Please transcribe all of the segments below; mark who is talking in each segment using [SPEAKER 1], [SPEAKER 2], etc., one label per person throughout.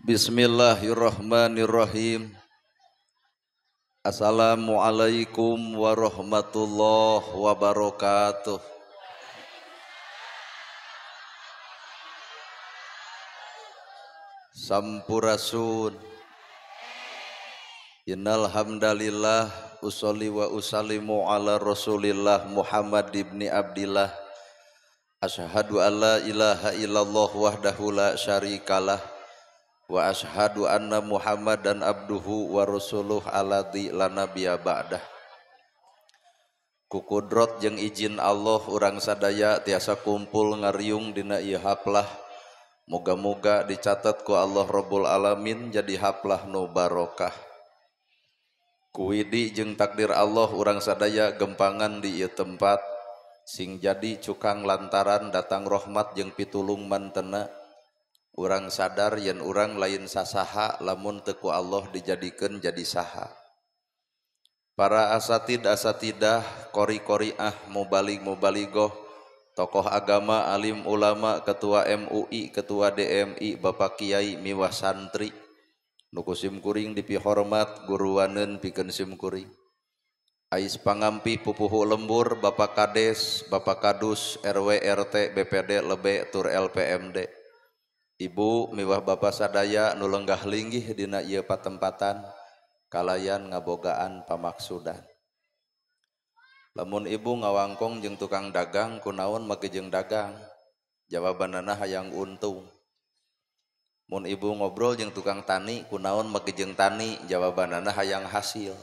[SPEAKER 1] Bismillahirrahmanirrahim. Assalamualaikum warahmatullahi wabarakatuh. Sampurasun. Innal hamdalillah usolli wa usallimu ala Rasulillah Muhammad ibni Abdillah. Asyhadu alla ilaha illallah wahdahu la syarikalah wa asyhadu anna Muhammadan abduhu wa rasuluh alladzi la nabiyya ba'dah. Ku kudrot jeung izin Allah urang sadaya tiasa kumpul ngariung dina ieu haplah. Moga-moga dicatat ku Allah Rabbul Alamin jadi haplah nu barokah. Kuwidi jeung takdir Allah urang sadaya gempangan di ieu tempat sing jadi cukang lantaran datang rahmat jeung pitulung mantena. Urang sadar yen urang lain sasaha lamun teu ku Allah dijadikeun jadi saha. Para asatid asatidah, qori-qoriah, mubalig mubaligoh, tokoh agama, alim ulama, ketua MUI, ketua DMI, bapak kiai miwah santri nu ku sim kuring dipihormat guruaneun pikeun sim kuring. Ais pangampi pupuhu lembur bapak kades, bapak kadus, RW, RT, BPD, lebe, tur LPMD. Ibu miwah bapak sadaya nu lenggah linggih dina ieu patempatan kalayan ngabogaan pamaksudan. Lamun ibu ngawangkong jeung tukang dagang kunaon make jeung dagang? Jawabanana hayang untung. Mun ibu ngobrol jeung tukang tani kunaon make jeung tani? Jawabanana hayang hasil.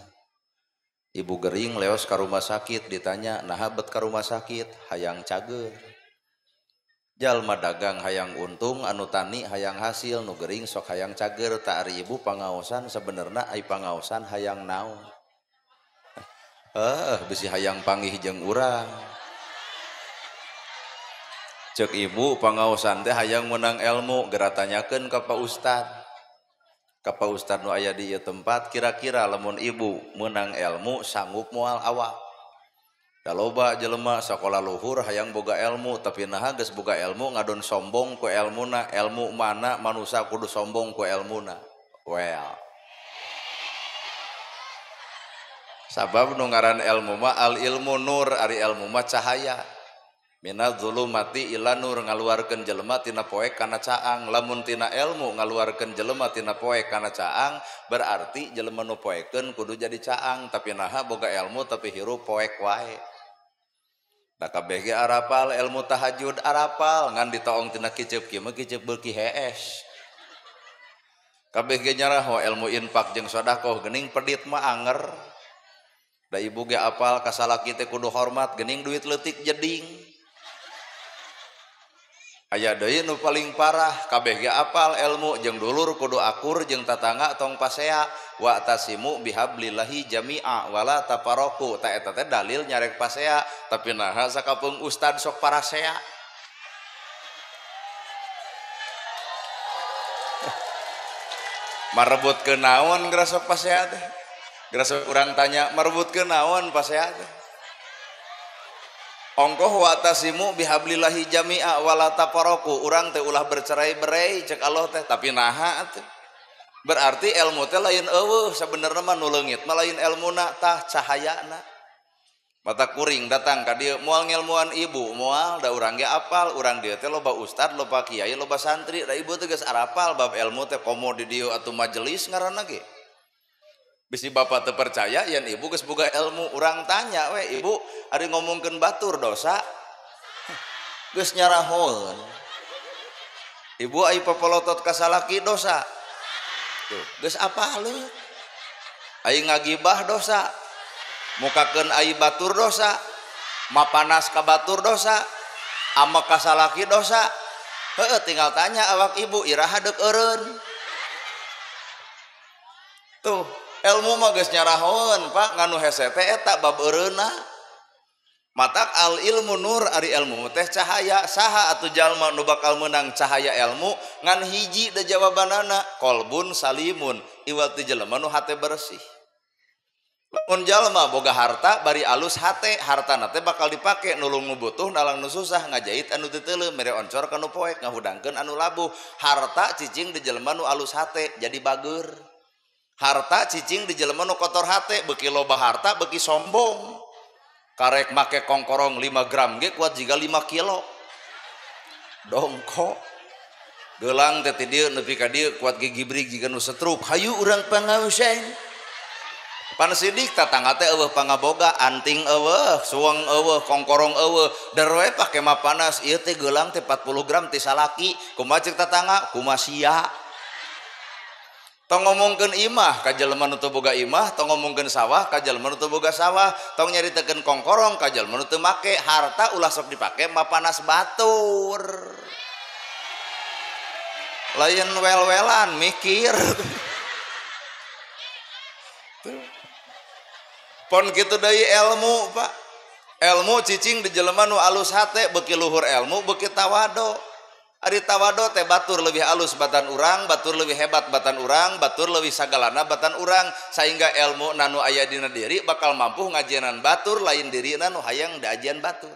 [SPEAKER 1] Ibu gering leos ka rumah sakit ditanya naha bet ka rumah sakit? Hayang cager. Jalma dagang hayang untung, anu tani hayang hasil, nu gering sok hayang cager. Tak ari ibu pangaosan sebenarna ai pangaosan hayang naon? Bisi hayang panggih jeung urang. Cek ibu pangaosan teh hayang menang ilmu, geura tanyakeun ka Pak Ustad. Ka Pak Ustad nu aya di ieu tempat kira-kira lamun ibu menang ilmu sanggup moal awak. Da loba jelema sakola luhur hayang boga ilmu tapi naha geus boga ilmu ngadon sombong ku elmuna. Ilmu mana manusia kudu sombong ku elmuna. Well, sabab nu ngaran ilmu mah al ilmu nur, ari ilmu mah cahaya. Minaz zulumati ila nur, ngaluarkeun jelema tina poek kana caang. Lamun tina ilmu ngaluarkeun jelema tina poek kana caang, berarti jelema nu poekeun kudu jadi caang. Tapi naha boga ilmu tapi hirup poek wae. Da kabeh ge arapal ilmu tahajud arapal ngan ditoong tina kiceup kieu mah kiceup beuki hees. Kabeh ge nyaraho ilmu infak jeung sedekah geuning pedit mah anger. Da ibu ge apal ka salaki teh kudu hormat geuning duit leutik jeding. Aya deui nu paling parah kabeh ge apal ilmu jeung dulur kudu akur jeung tatangga tong pasea. Wa tasimu bihablillahi jami'a wala tafarraqu. Ta eta teh dalil nyarek pasea tapi naha sakapeung ustad sok parasea. Marebut ke naon geura sok pasea teh? Geura sok urang tanya marebut ke naon pasea teh? Ongkoh wa tasimu bihablillahi jami'a wala tafarraqu. Urang teh ulah bercerai-berai cek Allah teh tapi naha teh? Berarti ilmu teh lain eueuh sabenerna mah nu leungit mah lain elmuna tah cahayana. Mata kuring datang ka dieu moal ngelmuan ibu moal da urang ge apal urang dieu teh loba ustad loba kiai loba santri da ibu teh geus arapal bab ilmu teh komo di dieu atuh majelis ngaranna ge. Bisi bapak teu percaya yen ibu geus boga ilmu urang tanya we ibu ari ngomongkeun batur dosa geus nyarahoeun. Ibu ai papolotot ka salaki dosa. Tuh geus apaleun. Ai ngagibah dosa. Mukakeun ai batur dosa. Mapanas ka batur dosa. Amek ka salaki dosa. Heueuh tinggal tanya awak ibu iraha deuk eureun. Tuh ilmu mah geus nyarahoeun Pak nganu hese teh eta bab eureunna. Matak al ilmu nur ari ilmu teh cahaya. Saha atuh jalma nu bakal meunang cahaya ilmu ngan hiji da jawabanana kolbun salimun iwal ti jelema nu hate bersih. Lamun jalma boga harta bari alus hate, hartana teh bakal dipake nulung nu butuh, nalang nu susah, ngajait anu teu teuleuh, mere oncor ka nu poek, ngahudangkeun anu labuh. Harta cicing di jelema nu alus hate jadi bager. Harta cicing di jelema nu kotor hate, beuki loba harta beuki sombong. Karek make kongkorong 5 gram ge kuat jiga 5 kilo. Dongko. Gelang teh ti dieu nepi ka dieu kuat gigibrig jiga nu setruk. Hayu urang pangaosan. Pan sidik tatangga teh eueuh pangaboga, anting eueuh, suweng eueuh, kongkorong eueuh, der we pake mah panas, ieu teh gelang teh 40 gram ti salaki, kumaha ceuk tatangga, kumaha sia. Tong ngomongkeun imah ka jelema nu teu boga imah, tong ngomongkeun sawah ka jelema nu teu boga sawah, tong nyaritakeun kongkorong ka jelema nu teu make, harta ulah sok dipake mah panas batur. Lain wel-welan mikir. Pon kitu deui ilmu, Pak. Ilmu cicing di jelema nu alus hate, beuki luhur ilmu beuki tawado. Ari tawado teh batur leuwih alus batan urang, batur leuwih hebat batan urang, batur leuwih sagalana batan urang, sehingga ilmu nanu aya dina diri bakal mampu ngajianan batur lain dirina nu hayang diajian batur.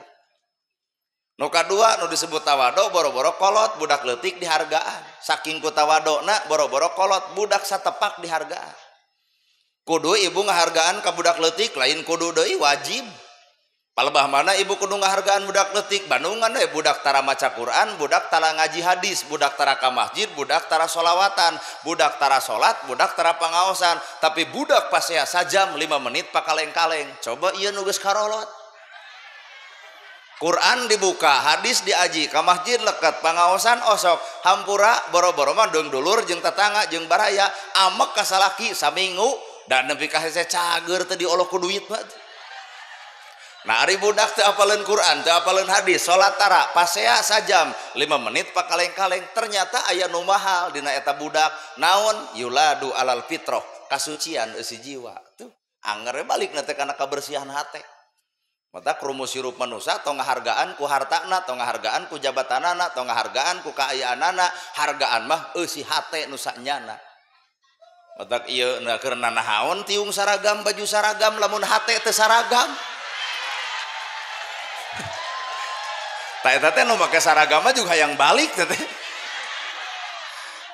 [SPEAKER 1] Nu kadua nu disebut tawado boro-boro kolot budak leutik dihargaan. Saking ku tawadona boro-boro kolot budak satepak dihargaan. Kudu ibu ngahargaan ka budak leutik lain kudu deui wajib. Palebah mana ibu kudu ngahargaan budak leutik, Bandungan we budak tara maca Quran, budak tara ngaji hadis, budak tara ka masjid, budak tara solawatan, budak tara salat, budak tara pangaosan, tapi budak pasea sajam 5 menit pakaleng-kaleng. Coba ieu nu geus karolot. Quran dibuka, hadis diaji, ka masjid leket, pangaosan osok, hampura boro-boro mah deung dulur jeung tetangga jeung baraya, amek ka salaki saminggu dan nepi ka hese cager teh diolok ku duit mah. Nah ari budak teu apaleun Quran, teu apaleun hadis, salat tara, pasea sajam 5 menit pakaleng-kaleng, ternyata aya nu mahal dina eta budak. Naon? Yuladu alal fitrah, kasucian eusi jiwa. Tuh, anger balik na teh kana kabersihan hate. Mata rumus hirup manusia tong ngahargaan ku hartana, tong ngahargaan ku jabatanana, tong ngahargaan ku kaayaanana, hargaan mah eusi hate nu sanyana. Matak ieu na keur nanahaon tiung saragam baju saragam lamun hate teu saragam. Ta eta teh nu make saragam mah juga hayang balik teh.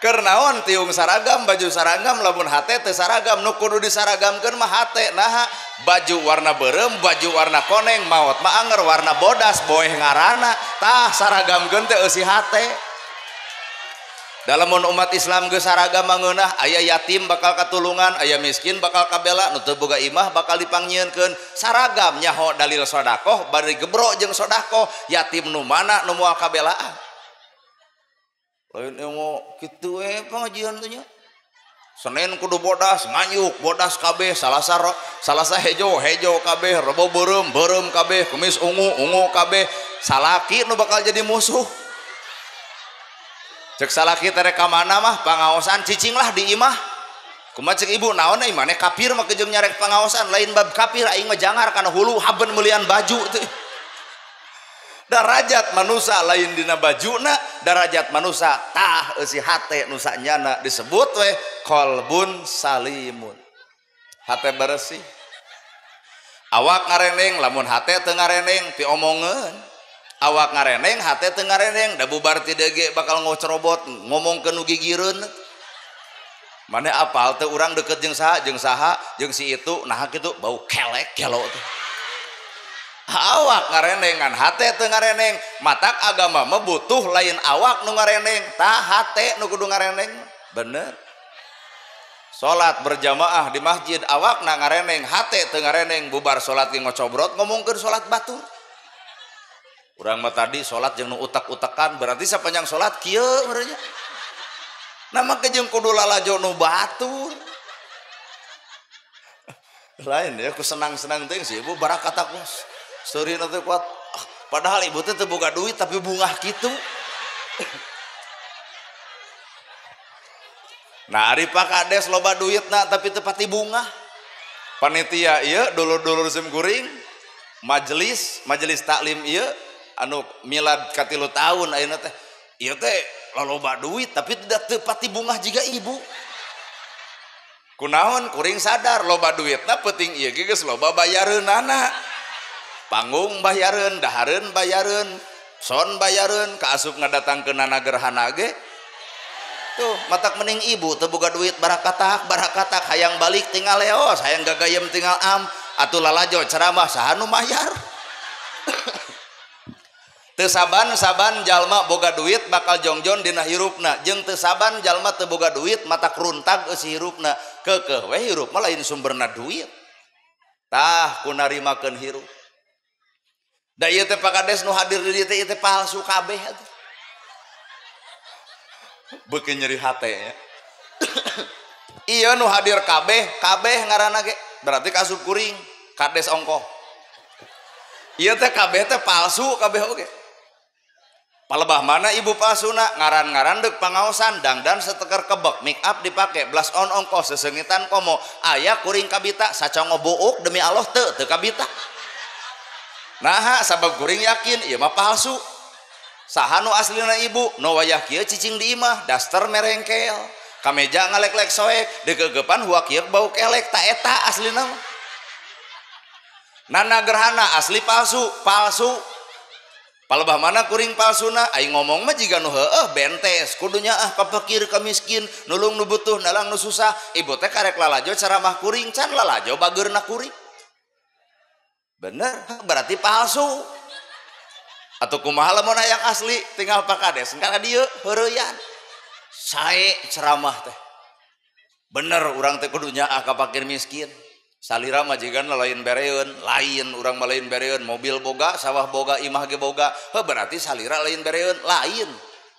[SPEAKER 1] Keur naon tiung saragam baju saragam lamun hate teu saragam, nu kudu disaragamkeun mah hate. Naha baju warna beureum, baju warna koneng, maot mah anger warna bodas boeh ngaranna. Tah saragamkeun teh eusi hate. Dalam umat Islam geus saragam mangeunah, aya yatim bakal katulungan, aya miskin bakal kabela, nu teu boga imah bakal dipangnyieunkeun. Saragam nyaho dalil sodakoh, bari gebro jeung sodakoh, yatim nu mana nu moal kabelaan. Lain ilmu kitu we pengajian teh nya. Senin kudu bodas, nganyuk bodas kabeh, Salasa Salasa hejo, hejo kabeh, Rebo beureum, beureum kabeh, Kemis ungu, ungu kabeh. Salaki nu bakal jadi musuh. Cek salaki terek ka mana mah pangaosan cicing lah di imah. Kumaha cek ibu naon euy maneh kafir mah jeung nyarek pangaosan, lain bab kafir aing mah jangar kana hulu haben meulian baju teh. Darajat manusia lain dina bajuna, darajat manusia tah eusi hate nu sanyana disebut we qalbun salimun. Hate bersih. Awak ngareneng lamun hate teu ngareneng piomongeun. Awak ngareneng hate teu ngareneng da bubar ti deui bakal ngocerobot ngomongkeun nu gigireun. Mane apal teu urang deket jeung saha jeung si itu nah kitu bau kelek gelo teh. Awak ngareneng ngan hate teu ngareneng, matak agama mah butuh lain awak nu ngareneng, tah hate nu kudu ngareneng. Bener. Salat berjamaah di masjid awak na ngareneng, hate teu ngareneng, bubar salat ge ngocobrot ngomongkeun salat batur. Urang mah tadi salat jeung nu utak-utakan, berarti sapanjang salat kieu merenya. Nah mah jeung kudu lalajo nu batur. Lain ya ku senang-senang teh si ibu barakat aku. Seurina teh kuat. Padahal ibu teh teu boga duit tapi bungah kitu. Nah ari Pak Kades loba duitna tapi teu pati bungah. Panitia ieu dulur-dulur sim kuring, majelis taklim ieu anu milad katilu tahun ayeuna teh ieu teh loba duit tapi tidak teu pati bungah jiga ibu. Kunaon kuring sadar loba duitna penting ieu ge geus loba bayareunana. Panggung bayareun, dahareun bayareun, son bayareun, kaasup ngadatangkeun nana gerhana ge. Tuh, matak mending ibu teu boga duit barakatak, barakatak hayang balik tinggal leos, hayang gagayem tinggal am, atuh lalajo ceramah saha nu mayar. Teu saban-saban jalma boga duit bakal jongjon dina hirupna, jeung teu saban jalma teu boga duit matak runtag eusi hirupna. Keukeuh we hirup mah lain sumberna duit. Tah ku narimakeun hirup. Da ieu teh Pak Kades nu hadir di dieu teh ieu teh palsu kabeh atuh. Beuki nyeri hate nya. Ieu nu hadir kabeh, kabeh ngaranna ge berarti kasup kuring, kades ongkoh. Ieu teh kabeh teh palsu kabeh oge. Palebah mana ibu palsuna ngaran-ngaran deuk pangaosan dangdan seteker kebek make up dipake blush on ongkoh sesengitan komo aya kuring kabita sacongo buuk demi Allah teu teu kabita. Naha sabab kuring yakin ieu mah palsu. Saha nu aslina ibu nu wayah kieu cicing di imah daster merengkel kameja ngalek-lek soek dikegepan huak kieu bau kelek ta eta aslina mah. Nana gerhana asli palsu palsu. Palebah mana kuring palsuna aing ngomong mah jiga nu heueuh bentes kudunya ah ka fakir ka miskin nulung nu butuh nalang nu susah ibu teh karek lalajo ceramah kuring can lalajo bageurna kuring. Bener berarti palsu. Atau kumaha lamun hayang asli tinggal Pak Kades kana dieu heureyan sae ceramah teh. Bener urang teh kudunya ah ka fakir miskin. Salira mah jigana lain bereun, lain urang mah lain bereun, mobil boga, sawah boga, imah ge boga. Heuh berarti salira lain bereun, lain.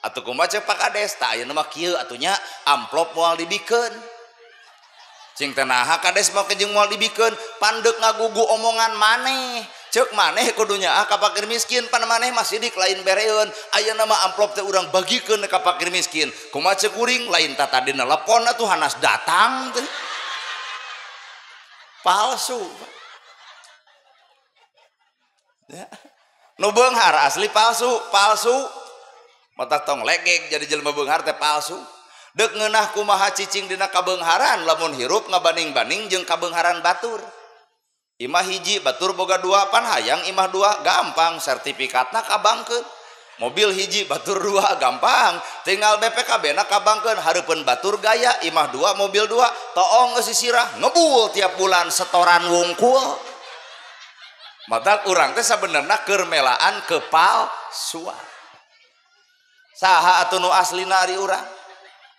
[SPEAKER 1] Atuh kumaha ceuk Pak Kades, tah ayeuna mah kieu atuh nya amplop moal dibikeun. Cing teh naha kades mah jeung moal dibikeun, pandeuk ngagugu omongan maneh. Ceuk maneh kudunya ah ka fakir miskin, pan maneh mah sidik lain bereun. Ayeuna mah amplop teh urang bagikeun ka fakir miskin. Kumaha ceuk kuring lain tatadi nelepon atuh hanas datang teh. Palsu. Ya. Nu beunghar asli palsu, palsu. Matak tong legeg jadi jelema beunghar teh palsu. Deuk ngeunah kumaha cicing dina kabeungharan lamun hirup ngabaning-baning jeung kabeungharan batur. Imah hiji batur boga dua pan hayang imah dua gampang sertifikatna kabangkeun. Mobil hiji batur dua gampang tinggal BPKB na kabangkeun hareupeun batur gaya imah dua mobil dua toong eusi sirah ngebul tiap bulan setoran wungkul. Matak urang teh sabenerna keur melaan kepalsuan. Saha atuh nu aslina ari urang?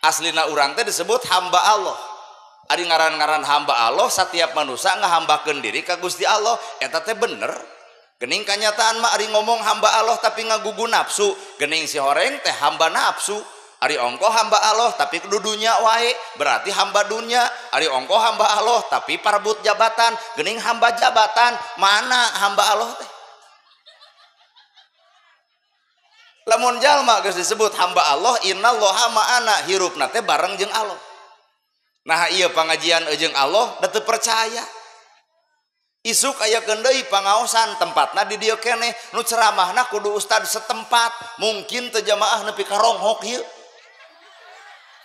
[SPEAKER 1] Aslina urang teh disebut hamba Allah. Ari ngaran-ngaran hamba Allah setiap manusia ngahambakeun diri ka Gusti Allah eta teh bener. Gening kanyataan mah ari ngomong hamba Allah tapi ngagugu nafsu. Gening si horeng teh hamba nafsu. Ari ongkoh hamba Allah tapi kudu dunya wae, berarti hamba dunya. Ari ongkoh hamba Allah tapi parebut jabatan. Gening hamba jabatan, mana hamba Allah teh? Lamun jalma geus disebut hamba Allah, innallaha ma'ana, hirupna teh bareng jeung Allah. Nah ieu pangajian jeung Allah da teu percaya. Isuk aya deui pangaosan tempatna di dieu keneh nu ceramahna kudu ustad setempat mungkin teu jamaah nepi ka ronghok ieu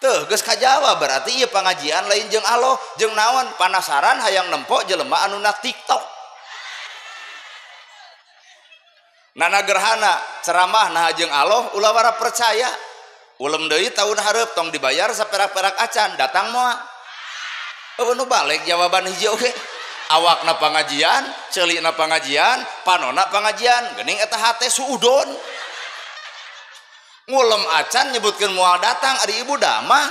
[SPEAKER 1] teu geus kajawa berarti ieu pangajian lain jeung Allah jeung naon panasaran hayang nempo jelema anu na TikTok. Nana gerhana ceramah nah jeung Allah ulah wara percaya ulem deui taun hareup tong dibayar saperak-perak acan datang moal. Eueuh nu balik jawaban hiji oge. Awakna pangajian, celikna pangajian, panona pangajian, geuning eta hate suudon. Ngulem acan nyebutkeun moal datang ari ibu damang.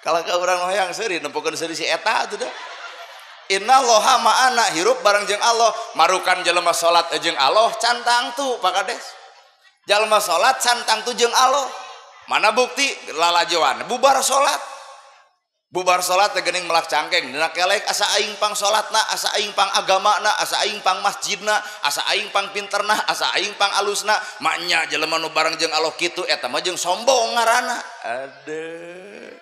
[SPEAKER 1] Kalau ka urang hayang seuri nempokeun seuri si eta atuh da. Innallaha ma'ana hirup bareng jeung Allah, marukan jelema salat jeung Allah can tangtu Pak Kades. Jelema salat can tangtu jeung Allah. Mana bukti lalajoan bubar salat. Bubar salat teh geuning melak cangkeng dina kelek asa aing pang salatna, asa aing pang agamana, asa aing pang masjidna, asa aing pang pinterna, asa aing pang alusna. Maknya jelema nu bareng jeung Allah kitu eta mah jeung sombong ngaranna. Aduh.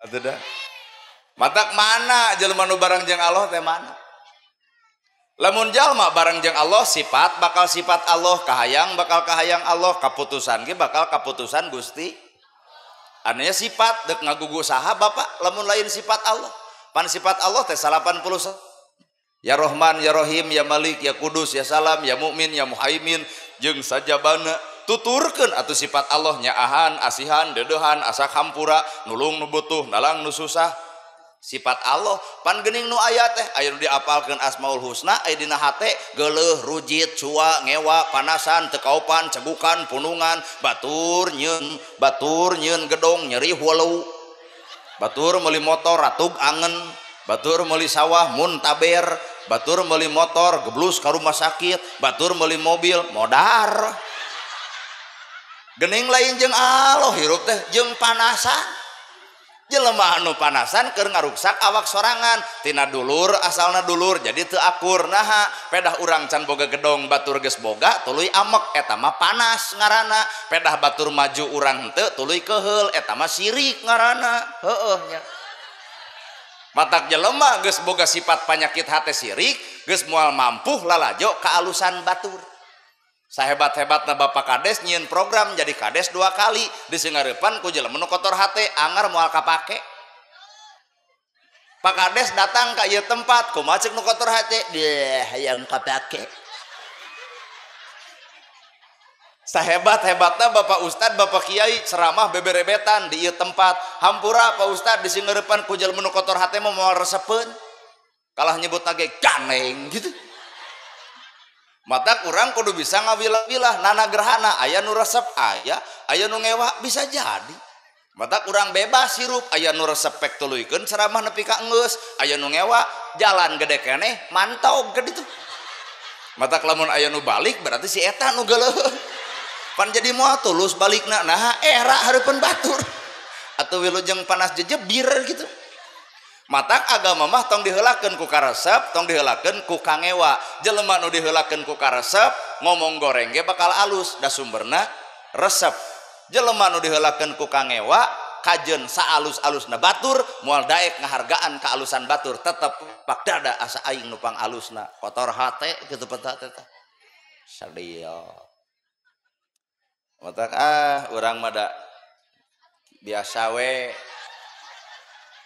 [SPEAKER 1] Atuh dah. Matak mana jelema nu bareng jeung Allah teh mana? Lamun jalma bareng jeung Allah sifat bakal sifat Allah, kahayang bakal kahayang Allah, kaputusan ge bakal kaputusan Gusti. Anehnya sifat dek ngagugu saha bapak lamun lain sifat Allah. Pan sifat Allah teh 80. Ya Rahman, ya Rahim, ya Malik, ya Kudus, ya Salam, ya Mukmin, ya Muhaimin jeung sajabana tuturkeun atuh sifat Allah nyaahan, asihan, deudeuhan, asa hampura, nulung nu butuh, nalang nu susah. Sifat Allah pan geuning nu aya teh aya nu diapalkeun Asmaul Husna aya dina hate geuleuh, rujit, cua, ngewa, panasan, teu kaopan, cegukan, punungan, batur nyieun gedong nyeri hulu. Batur meuli motor ratug angen, batur meuli sawah muntaber, batur meuli motor geblus ka rumah sakit, batur meuli mobil modar. Geuning lain jeung Allah hirup teh jeung panasan. Jelema anu panasan keur ngaruksak awak sorangan tina dulur asalna dulur jadi teu akur naha pedah urang can boga gedong batur geus boga tuluy amek eta mah panas ngaranna, pedah batur maju urang henteu tuluy keheul eta mah sirik ngaranna. Heueuh nya matak jelema geus boga sifat panyakit hate sirik geus moal mampuh lalajo kaalusan batur. Sahebat-hebatna Bapak Kades nyieun program jadi kades 2 kali disingareupan ku jelema nu kotor hate angar moal kapake. Pak Kades datang ka ieu tempat kumaha ceuk nu kotor hate deh hayang kapake. Sahebat-hebatna Bapak Ustad, Bapak Kiai ceramah beberebetan di ieu tempat. Hampura Pak Ustad disingareupan ku jelema nu kotor hate mah moal resepeun. Kalah nyebut ge ganeng gitu. Mata kurang kudu bisa ngawilah-wilah nana gerhana aya nu resep aya, aya nu ngewa bisa jadi. Mata kurang bebas hirup aya nu resep pek tuluykeun ceramah nepi ka enggeus, aya nu ngewa jalan gede keneh mantau gede tuh. Mata lamun aya nu balik berarti si eta nu geuleuh. Pan jadi moal tulus balikna naha era hareupeun batur. Atuh wilujeng panas jejebir gitu. Matak agama mah tong diheulakeun ku karesep, tong diheulakeun ku kangewa. Jelema nu diheulakeun ku karesep, ngomong goreng ge bakal alus, da sumberna resep. Jelema nu diheulakeun ku kangewa, kajeun saalus-alusna batur, moal daek ngahargaan kaalusan batur, tetep pak dada asa aing nu pangalusna. Kotor hate kitu peta teh. Sadio. Matak ah urang mah da biasa we.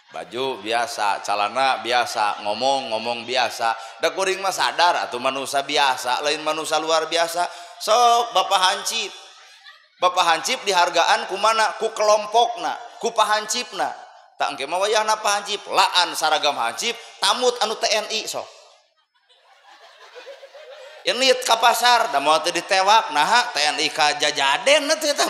[SPEAKER 1] Baju biasa, calana biasa, ngomong-ngomong biasa. Da kuring mah sadar atuh manusia biasa, lain manusia luar biasa. Sok Bapak Hancip. Bapak Hancip dihargaan ku mana? Ku kelompokna, ku pahancipna. Tak engke mah wayahna pahancip, laan saragam hancip, tamut anu TNI sok. Init ka pasar, da moal teu ditewak, naha TNI ka jajaden teh eta.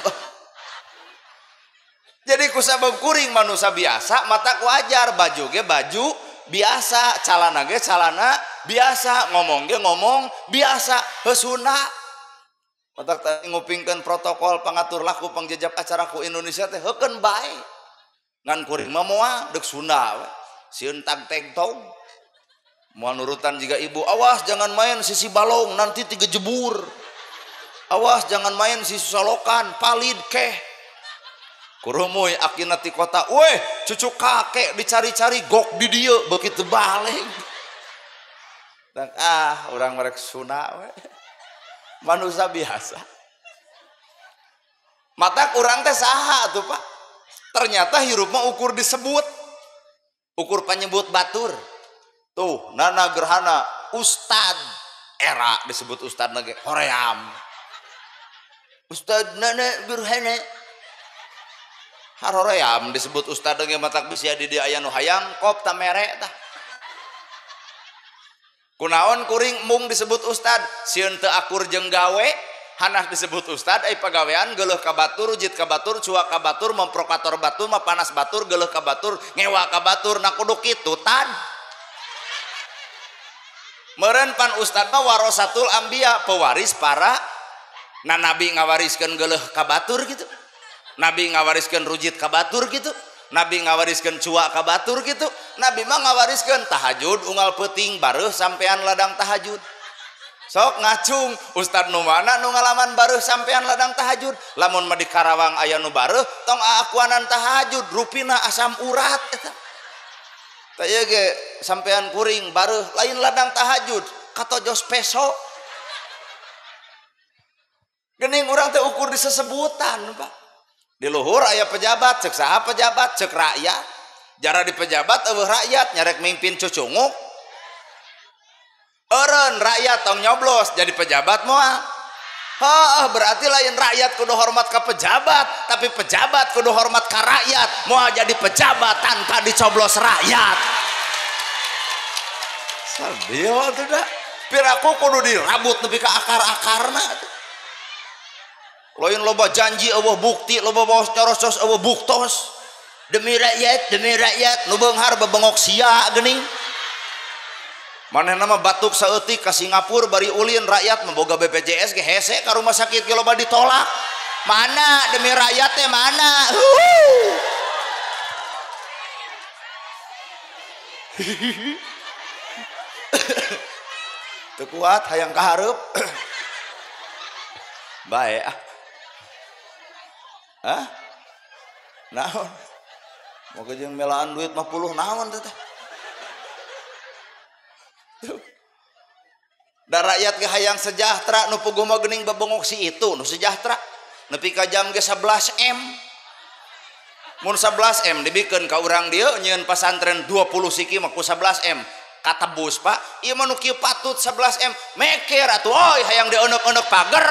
[SPEAKER 1] Jadi kusabab kuring manusia biasa mata wajar baju ge baju biasa, calana ge calana biasa, ngomong ge ngomong biasa, heusuna. Matak tadi ngupingkeun protokol pangatur laku pangjejap acaraku Indonesia teh heukeun bae. Ngan kuring mah moal deuk Sunda we. Sieun tag teg tog. Moal nurutan jiga ibu, awas jangan main sisi balong nanti tiga jebur. Awas jangan main sisi solokan, palid keh. Kurumuy akina ti kota, weh cucu kakek dicari-cari gok di dieu begitu balik. Dan ah orang merek Sunda we. Manusia biasa. Mata kurang teh saha tuh Pak. Ternyata hirup mah ukur disebut. Ukur penyebut batur. Tuh nana gerhana ustad era disebut ustad lagi hoream. Ustad nana gerhana haroream disebut ustad ge matak bisi di dieu aya nu hayang kop ta mere tah. Kunaon kuring mung disebut ustad sieun teu akur jeung gawe hanas disebut ustad ai pagawean geuleuh ka batur rujit ka batur cuak ka batur memprokator batur mah panas batur geuleuh ka batur ngewa ka batur na kudu kitu tad. Meureun pan ustad mah warasatul anbiya pewaris para na nabi ngawariskeun geuleuh ka batur gitu. Nabi ngawariskeun rujit ka batur gitu, Nabi ngawariskeun cuak ka batur gitu, Nabi mah ngawariskeun tahajud unggal peuting bareuh sampean ladang tahajud. Sok ngacung ustad nu mana nu ngalaman bareuh sampean ladang tahajud, lamun mah di Karawang aya nu bareuh tong aakuanan tahajud rupina asam urat eta. Tah ieu ge sampean kuring bareuh lain ladang tahajud, Katojos peso. Gening urang teh ukur disesebutan, Pak. Di luhur aya pejabat, cek saha pejabat, cek rakyat. Jara di pejabat eueuh rakyat nyarek mimpin cucunguk. Eureun rakyat tong nyoblos jadi pejabat moal. Heuh, berarti lain rakyat kudu hormat ka pejabat, tapi pejabat kudu hormat ka rakyat. Moal jadi pejabat tanpa dicoblos rakyat. Sabil atuh da. Piraku kudu dirabut nepi ka akar-akarna. Lain loba janji eueuh bukti, loba baos corocos eueuh buktos. Demi rakyat, nu beunghar bebengok sia geuning. Manehna mah batuk saeutik ka Singapura bari ulin rakyat memboga BPJS ge hese ka rumah sakit ge loba ditolak. Mana demi rakyat teh mana? Teu kuat hayang ka hareup. Bae ah. Hah? Naon? Moga jeung melaan duit mah puluh naon teh. Da rakyat ge hayang sejahtera nu puguh mah geuning bebengok si itu nu sejahtera nepi ka jam ge 11 M. Mun 11 M dibikeun ka urang dieu nyieun pasantren 20 siki mah ku 11 M katebus Pak. Ieu mah nu kieu patut 11 M mekir atuh oi hayang dieuneup-euneuk pager.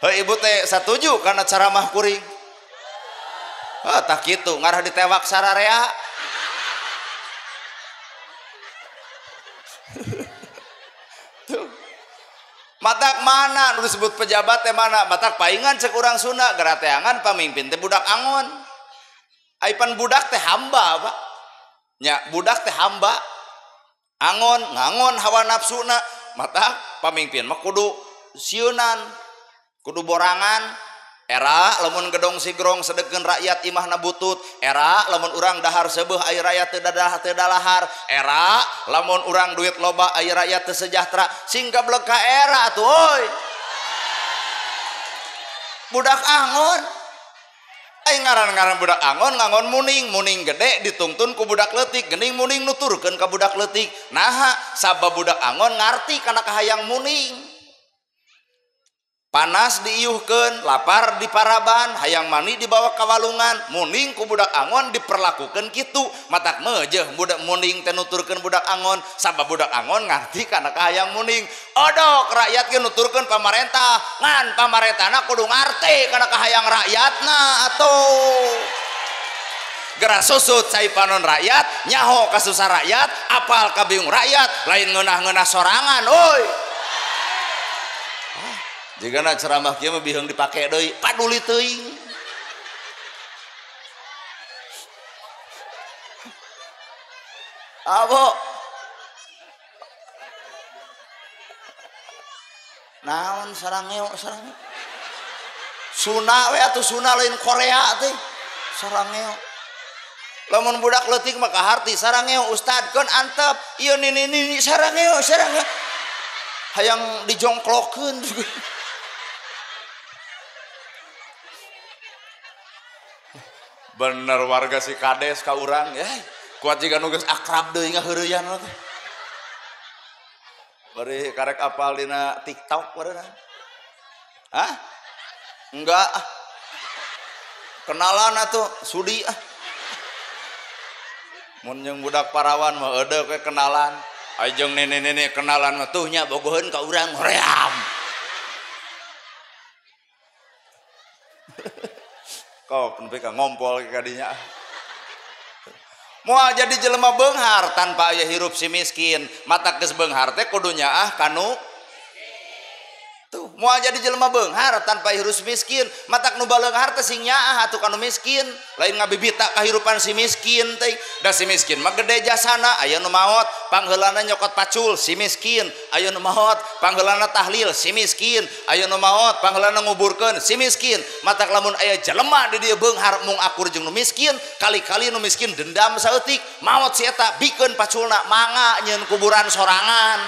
[SPEAKER 1] Heuh ibu teh satuju kana ceramah kuring. Ah tah kitu ngarah ditewak sararea. Tuh. Matak mana nu disebut pejabat teh mana? Matak paingan cek urang Sunda gerateangan pamimpin teh budak angon. Aipan budak teh hamba, Pak. Nya budak teh hamba. Angon ngangon hawa nafsuna. Matak pamimpin mah kudu sieunan, kudu borangan. Era lamun gedong sigrong sedekeun rakyat imahna butut, era lamun urang dahar seubeuh aya rakyat teu dadah teu dalahar, era lamun urang duit loba aya rakyat teu sejahtera, sing gablek ka era atuh euy. Budak angon. Ai ngaran-ngaran budak angon ngangon muning, muning gede ditungtun ku budak leutik, geuning muning nuturkeun ka budak leutik. Naha sabab budak angon ngarti kana kahayang muning. Panas diiuhkeun, lapar diparaban, hayang mani dibawa ka walungan, muning ku budak angon diperlakukeun kitu. Matak meujeuh budak muning teh nuturkeun budak angon, sabab budak angon ngarti kana kahayang muning. Odok rakyat ge nuturkeun pamarentah, ngan pamarentahna kudu ngarti kana kahayang rakyatna atuh. Geura susut cai panon rakyat, nyaho kasusah rakyat, apal kabingung rakyat, lain ngeunah-ngeunah sorangan euy. Jigana ceramah kieu mah biheung dipake deui, paduli teuing. Abo. Naon sarangeo sarangeo. Suna we atuh suna lain Korea teh. Sarangeo. Lamun budak leutik mah kaharti sarangeo ustad keun antep ieu nini nini sarangeo sarangeo. Hayang dijongklokeun. Bener warga si kades ka urang ya kuat jika nu geus akrab deui ngaheureyan teh bari karek apal dina TikTok bareuna. Hah? Enggak ah. Kenalan atuh sudi ah. Mun jeung budak parawan mah eudeuh we kenalan. Ai jeung nenek-nenek kenalan mah tuh nya bogoheun ka urang hoream. Kau nepi ka ngompol ke kadinya. Moal jadi jelema beunghar tanpa aya hirup si miskin. Matak geus beunghar teh kudu nyaah kanu tuh. Moal jadi jelema beunghar tanpa hirup si miskin. Matak nu baleunghar teh sing nyaah atuh kanu miskin. Lain ngabibita kahirupan si miskin teh. Da si miskin mah gede jasana, aya nu maot pangheulana nyokot pacul si miskin, aya nu maot pangheulana tahlil si miskin, aya nu maot pangheulana nguburkeun si miskin. Matak lamun aya jelema di dieu beunghar mung akur jeung nu miskin, kali-kali nu miskin dendam saeutik, maot si eta bikeun paculna mangga nyieun kuburan sorangan.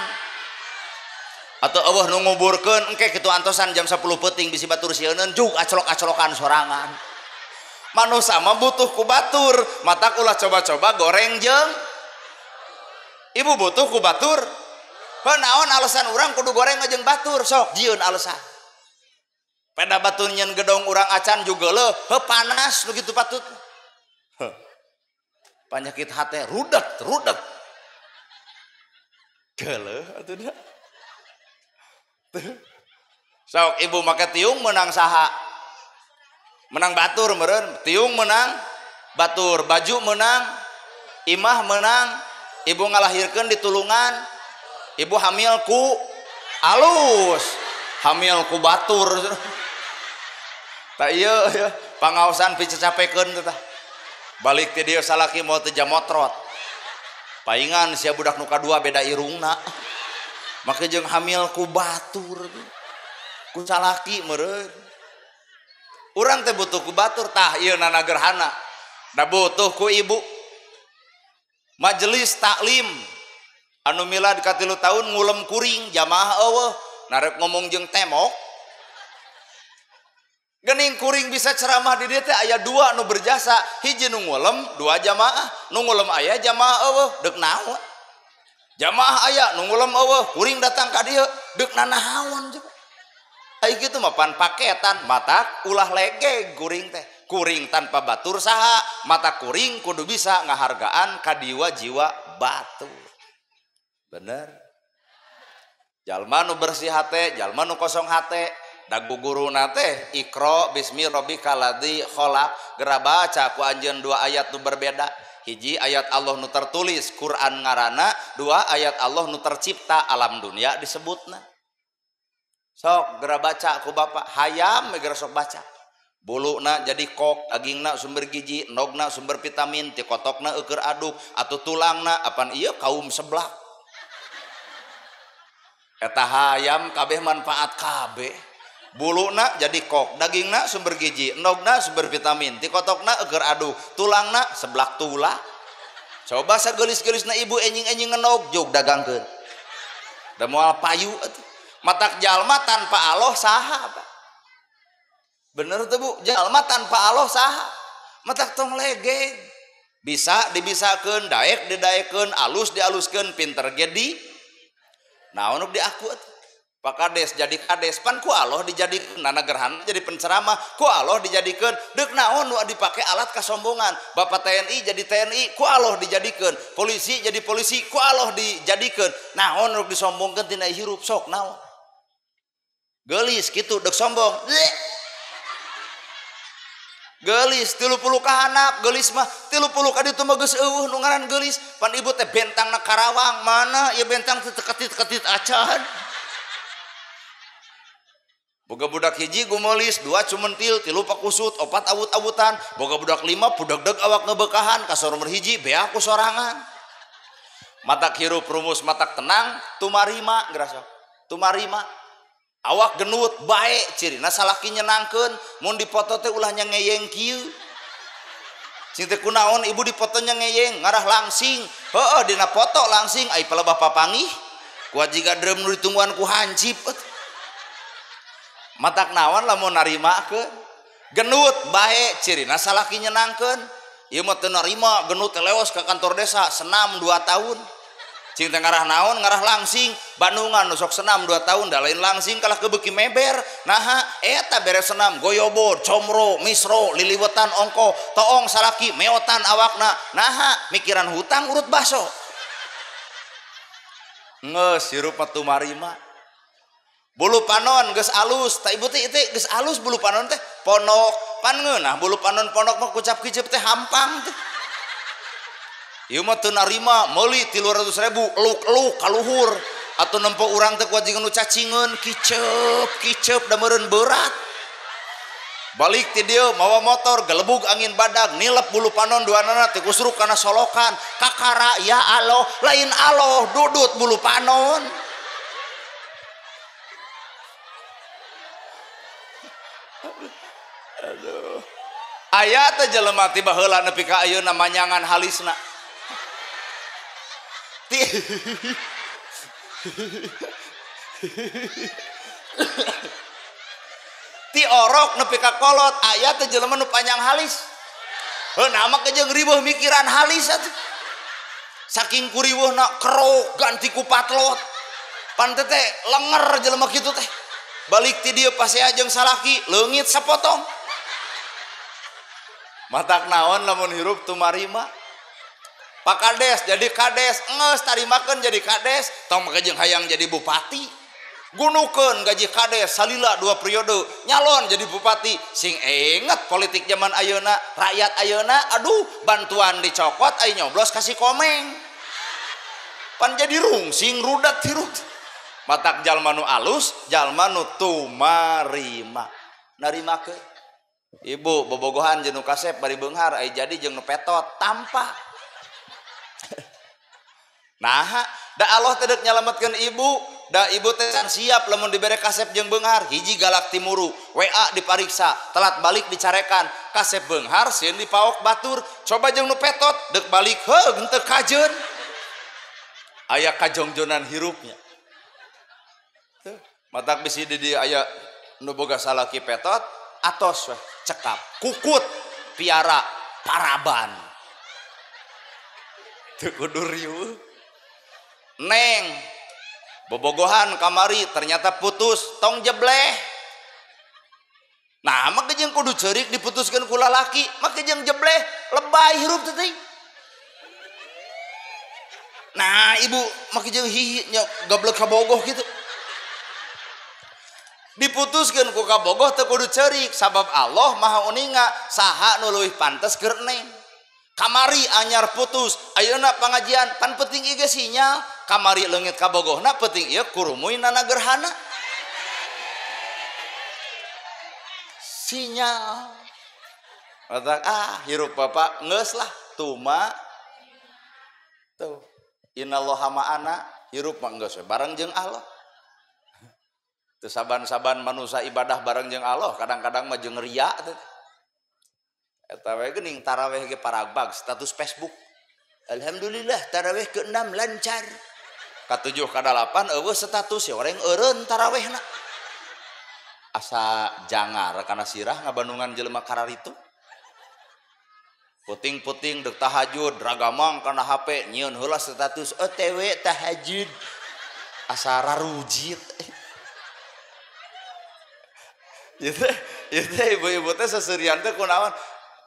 [SPEAKER 1] Atau eueuh nu nguburkeun engke kitu antosan jam 10 peuting bisi batur sieuneun jug aclok-aclokan sorangan. Manusia mah butuh ku batur, matak ulah coba-coba goreng jeung ibu butuh ku batur. Heuh naon alasan urang kudu goreng jeung batur, sok jieun alasan. Peda batur nyeun gedong urang acan juga leuh, heuh panas nu kitu patut. Heuh. Panyakit hate rudet, rudet. Geuleuh atuh da. Sok ibu make tiung menang saha? Menang batur meureun, tiung menang batur, baju menang, imah menang, ibu ngalahirkeun di tulungan, ibu hamil ku alus, hamil ku batur. Tah ieu ya, pangaosan picacapekeun teh tah. Balik ti dieu salaki moal teu jamotrot. Paingan sia budak nu kadua beda irungna. Make jeung hamil ku batur. Ku salaki meureun. Urang teh butuh ku batur tah ieu nana gerhana. Da butuh ku ibu. Majelis taklim anu milad ka 3 tahun ngulem kuring jamaah eueuh narek ngomong jeung temok. Gening kuring bisa ceramah di dieu teh aya 2 nu berjasa, hiji nu ngulem, 2 jamaah, nu ngulem aya jamaah eueuh, deuk naon? Jamaah aya nu ngulem eueuh, kuring datang ka dieu, deuk nanahaon coba. Ai kitu mah pan paketan, matak ulah legeg kuring teh. Kuring tanpa batur saha, mata kuring kudu bisa ngahargaan ka jiwa-jiwa batur. Bener. Jalma nu bersih hate, jalma nu kosong hate. Dagu guruna teh Iqra bismi rabbikal ladzi khalaq, geura baca ku anjeun 2 ayat nu berbeda. Hiji ayat Allah nu tertulis Quran ngaranna, 2 ayat Allah nu tercipta alam dunia disebutna. Sok geura baca ku bapak, hayam geura sok baca. Buluna jadi kok, dagingna sumber gizi, endogna sumber vitamin, ti kotokna eueur aduk, atuh tulangna apan ieu kaum seblak. Eta hayam kabeh manfaat kabeh. Buluna jadi kok, dagingna sumber gizi, endogna sumber vitamin, ti kotokna eueur aduk, tulangna seblak tulang. Coba sageulis-geulisna ibu enjing-enjing ngenog jog dagangkeun. Da moal payu atuh. Matak jalma tanpa Allah saha, Pak? Bener tuh Bu, jalma tanpa Allah saha? Matak tong legeg. Bisa dibisakeun, daek didaekeun, alus dialuskeun, pinter ge di. Naon nu diaku atuh? Pak Kades jadi kades, pan ku Allah dijadikeun, nana gerhana jadi penceramah, ku Allah dijadikeun, deuk naon nu dipake alat kasombongan. Bapak TNI jadi TNI, ku Allah dijadikeun, polisi jadi polisi, ku Allah dijadikeun. Naon nu disombongkeun tina hirup sok naon? Geulis kitu deuk sombong. Geulis 30 ka handap, geulis mah 30 ka ditu mah geus eueuh nu ngaran geulis. Pan ibu teh bentangna Karawang, mana ieu bentang teu ketit-ketit acan. Boga budak hiji gumelis, 2 cumentil, 3 pakusut, 4 awut-awutan, boga budak 5 budegdeg awak ngebekahan, kasor nomor 1 beak ku sorangan. Matak hirup rumus matak tenang, tumarima gerasa. Tumarima. Awak genut bae cirina salaki nyenangkeun, mun dipoto teh ulah nya ngeyeng kieu. Sing teh kunaon ibu dipotonya ngeyeng, ngarah langsing. Heueuh dina foto langsing ai palebah papangih. Kuat jiga drum nu ditungguan ku hancip. Matak naon lamun narimakeun. Genut bae cirina salaki nyenangkeun. Ieu mah teu narima genut teh leos ka kantor desa senam 2 tahun. Cing teh ngarah naon ngarah langsing. Bandungan nu sok senam 2 tahun da lain langsing kalah kebeuki meber. Naha eta beres senam goyobod, comro, misro, liliwetan ongko, toong salaki meotan awakna. Naha mikiran hutang urut baso. Geus hirup mah tumarima. Bulu panon geus alus, ta ibu teh teh geus alus bulu panon teh ponok, pan ngeunah bulu panon ponok mah kucap kicep teh hampang teh. Ieu mah teu narima meuli 300.000 eluk-eluk ka luhur atuh nempo urang teh kuat jeung nu cacingeun kicep kicep da meureun berat. Balik ti dieu mawa motor gelebug angin badag nilep bulu panon duanana teh kusruk kana solokan kakara ya Allah lain Allah dudut bulu panon. Aduh. Aya teh jelema ti baheula nepi ka ayeuna manyangan halisna. Ti ti orok nepi ka kolot aya teh jelema nu panjang halis. Heuh nama jeung riweuh mikiran halis atuh. Saking kuriweuhna kerok ganti ku patlot. Pan teh lenger jelema kitu teh. Balik ti dieu pasea jeung salaki leungit sapotong. Matak naon lamun hirup tumarima. Pak Kades jadi kades, geus tarimakeun jadi kades, tong make jeung hayang jadi bupati. Gunukeun gaji kades salila 2 periode, nyalon jadi bupati. Sing inget politik zaman ayeuna, rakyat ayeuna, aduh bantuan dicokot ai nyoblos kasih komeng. Pan jadi rungsing rudat hirup. Matak jalma nu alus, jalma nu tumarima. Narimakeun. Ibu bobogohan jeung nu kasep bari beunghar ai jadi jeung nu petot tampa. Nah, da Allah teh deuk nyalametkeun ibu, da ibu teh siap lamun dibere kasep jeung beunghar, hiji galak timuru, WA dipariksa, telat balik dicarekan, kasep beunghar sieun dipaok batur, coba jeung nu petot deuk balik heuh henteu kajeun. Aya kajongjonan hirupnya. Tuh, matak bisi di dieu aya nu boga salaki petot, atos weh cekap, kukut piara paraban. Teu kudu riweuh. Neng bobogohan kamari ternyata putus, tong jebleh. Nah, make jeung kudu ceurik diputuskeun ku lalaki, make jeung jebleh, lebay hirup teh. Nah, ibu make jeung hihi nya gablek kabogoh kitu. Diputuskeun ku kabogoh teu kudu ceurik sabab Allah Maha Uninga saha nu leuwih pantes keur neng. Kamari anyar putus, ayeuna pangajian pan penting ieu ge sinyal, kamari leungit kabogohna penting ieu kurumuy nana gerhana. Sinyal. Matak ah hirup bapak geus lah tuma. Tuh, innallaha ma'ana, hirup mah geus we bareng jeung Allah. Teu saban-saban manusia ibadah bareng jeung Allah, kadang-kadang mah jeung ria teh. Eta we geuning taraweh ge paragbag status Facebook. Alhamdulillah taraweh ke-6 lancar. Ka-7 ka-8 eueuh status ya orang eureun tarawehna. Asa jangar kana sirah ngabandungan jelema kararitu. Puting-puting deuk tahajud ragamang kana HP nyieun heula status OTW tahajud. Asa rarujit. Ieu teh ibu-ibu teh seserian teh kunaon?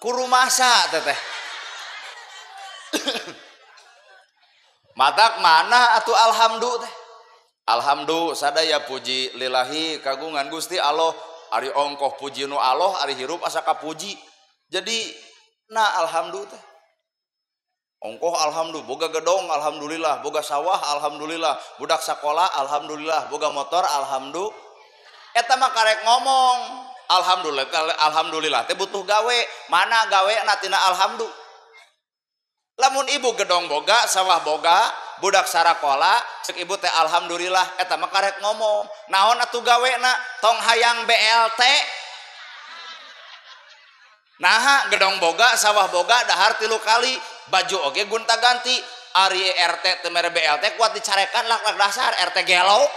[SPEAKER 1] Kurumasa teteh. Matak mana atuh alhamdu teh? Alhamdu sadaya puji lillahi kagungan Gusti Allah, ari ongkoh puji nu Allah, ari hirup asa kapuji. Jadi na alhamdu teh. Ongkoh alhamdu, boga gedong alhamdulillah, boga sawah alhamdulillah, budak sakola alhamdulillah, boga motor alhamdulillah. Eta mah karek ngomong. Alhamdulillah, alhamdulillah teh butuh gawe, mana gawe na tina alhamdulillah. Lamun ibu gedong boga, sawah boga, budak sarakola, cek ibu teh alhamdulillah, eta mah karek ngomong. Naon atuh gawena? Tong hayang BLT. Naha gedong boga, sawah boga, dahar 3 kali, baju oge gonta-ganti, ari RT teu mere BLT kuat dicarekan lak-lak dasar RT gelo.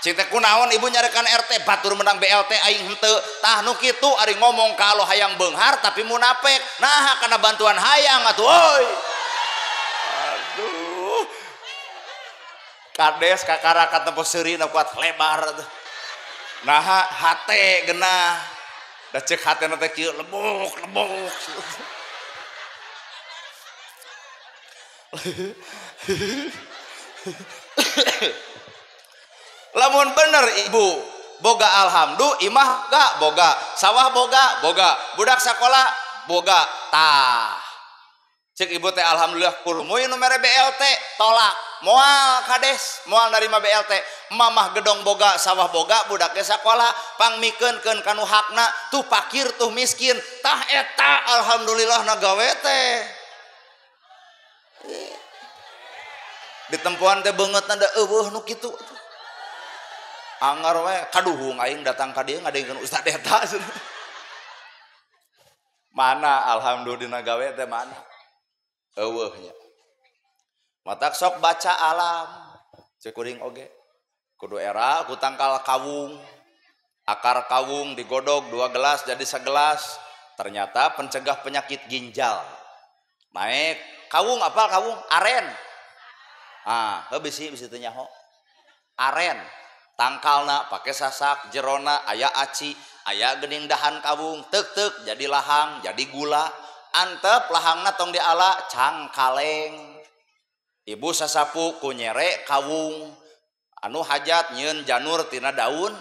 [SPEAKER 1] Cik teh kunaon ibu nyarekan RT batur menang BLT aing henteu. Tah nu kitu ari ngomong ka Allah hayang beunghar tapi munafik. Nah kana bantuan hayang atuh euy. Aduh. Kades kakara katempo seurina kuat lebar atuh. Naha hate geunah. Da ceuk hatena teh kieu lebok lebok. Lamun bener ibu boga alhamdu, imah gak boga, sawah boga boga, budak sekolah boga. Tah cek ibu teh alhamdulillah kurumuy nu mere BLT tolak, moal kades moal narima BLT. Mamah gedong boga, sawah boga, budaknya sekolah, pangmikeun keun kanu hakna, tuh pakir tuh miskin. Tah eta alhamdulillah na gawe teh. Ditempuan teh beungeutna da eueuh nu kitu. Angar we kaduhung aing datang ka dieu ngadengkeun ustad eta. Mana alhamdulillah gawe teh mana? Eueuh nya. Matak sok baca alam. Cek kuring oge. Kudu era ku tangkal kawung. Akar kawung digodog 2 gelas jadi segelas. Ternyata pencegah penyakit ginjal. Naik kawung apa kawung? Aren. Ah, heuh bisi teu nyaho. Aren. Tangkalna pake sasak, jerona aya aci, aya geuning dahan kawung, tek-tek jadi lahang, jadi gula. Antep lahangna tong diala cangkaleng. Ibu sasapu ku nyere kawung. Anu hajat nyieun janur tina daun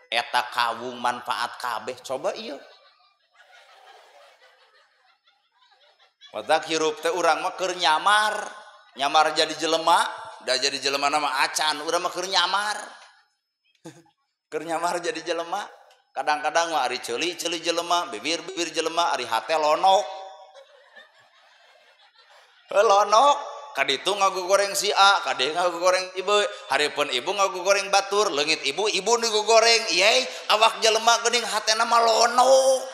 [SPEAKER 1] eta kawung manfaat kabeh coba ieu. Watak hirup teh urang mah keur nyamar, nyamar jadi jelema, da jadi jelema mah acan, urang mah keur nyamar. Keur nyamar jadi jelema. Kadang-kadang mah ari ceuli-ceuli jelema, bibir-bibir jelema, ari hate lonok. Lonok, kaditu ngagogoreng si A, kadieu ngagogoreng ibu, hareupeun ibu ngagogoreng batur, leungit ibu, ibu nu gogoreng, yey, awak jelema geuning hatena mah lonok.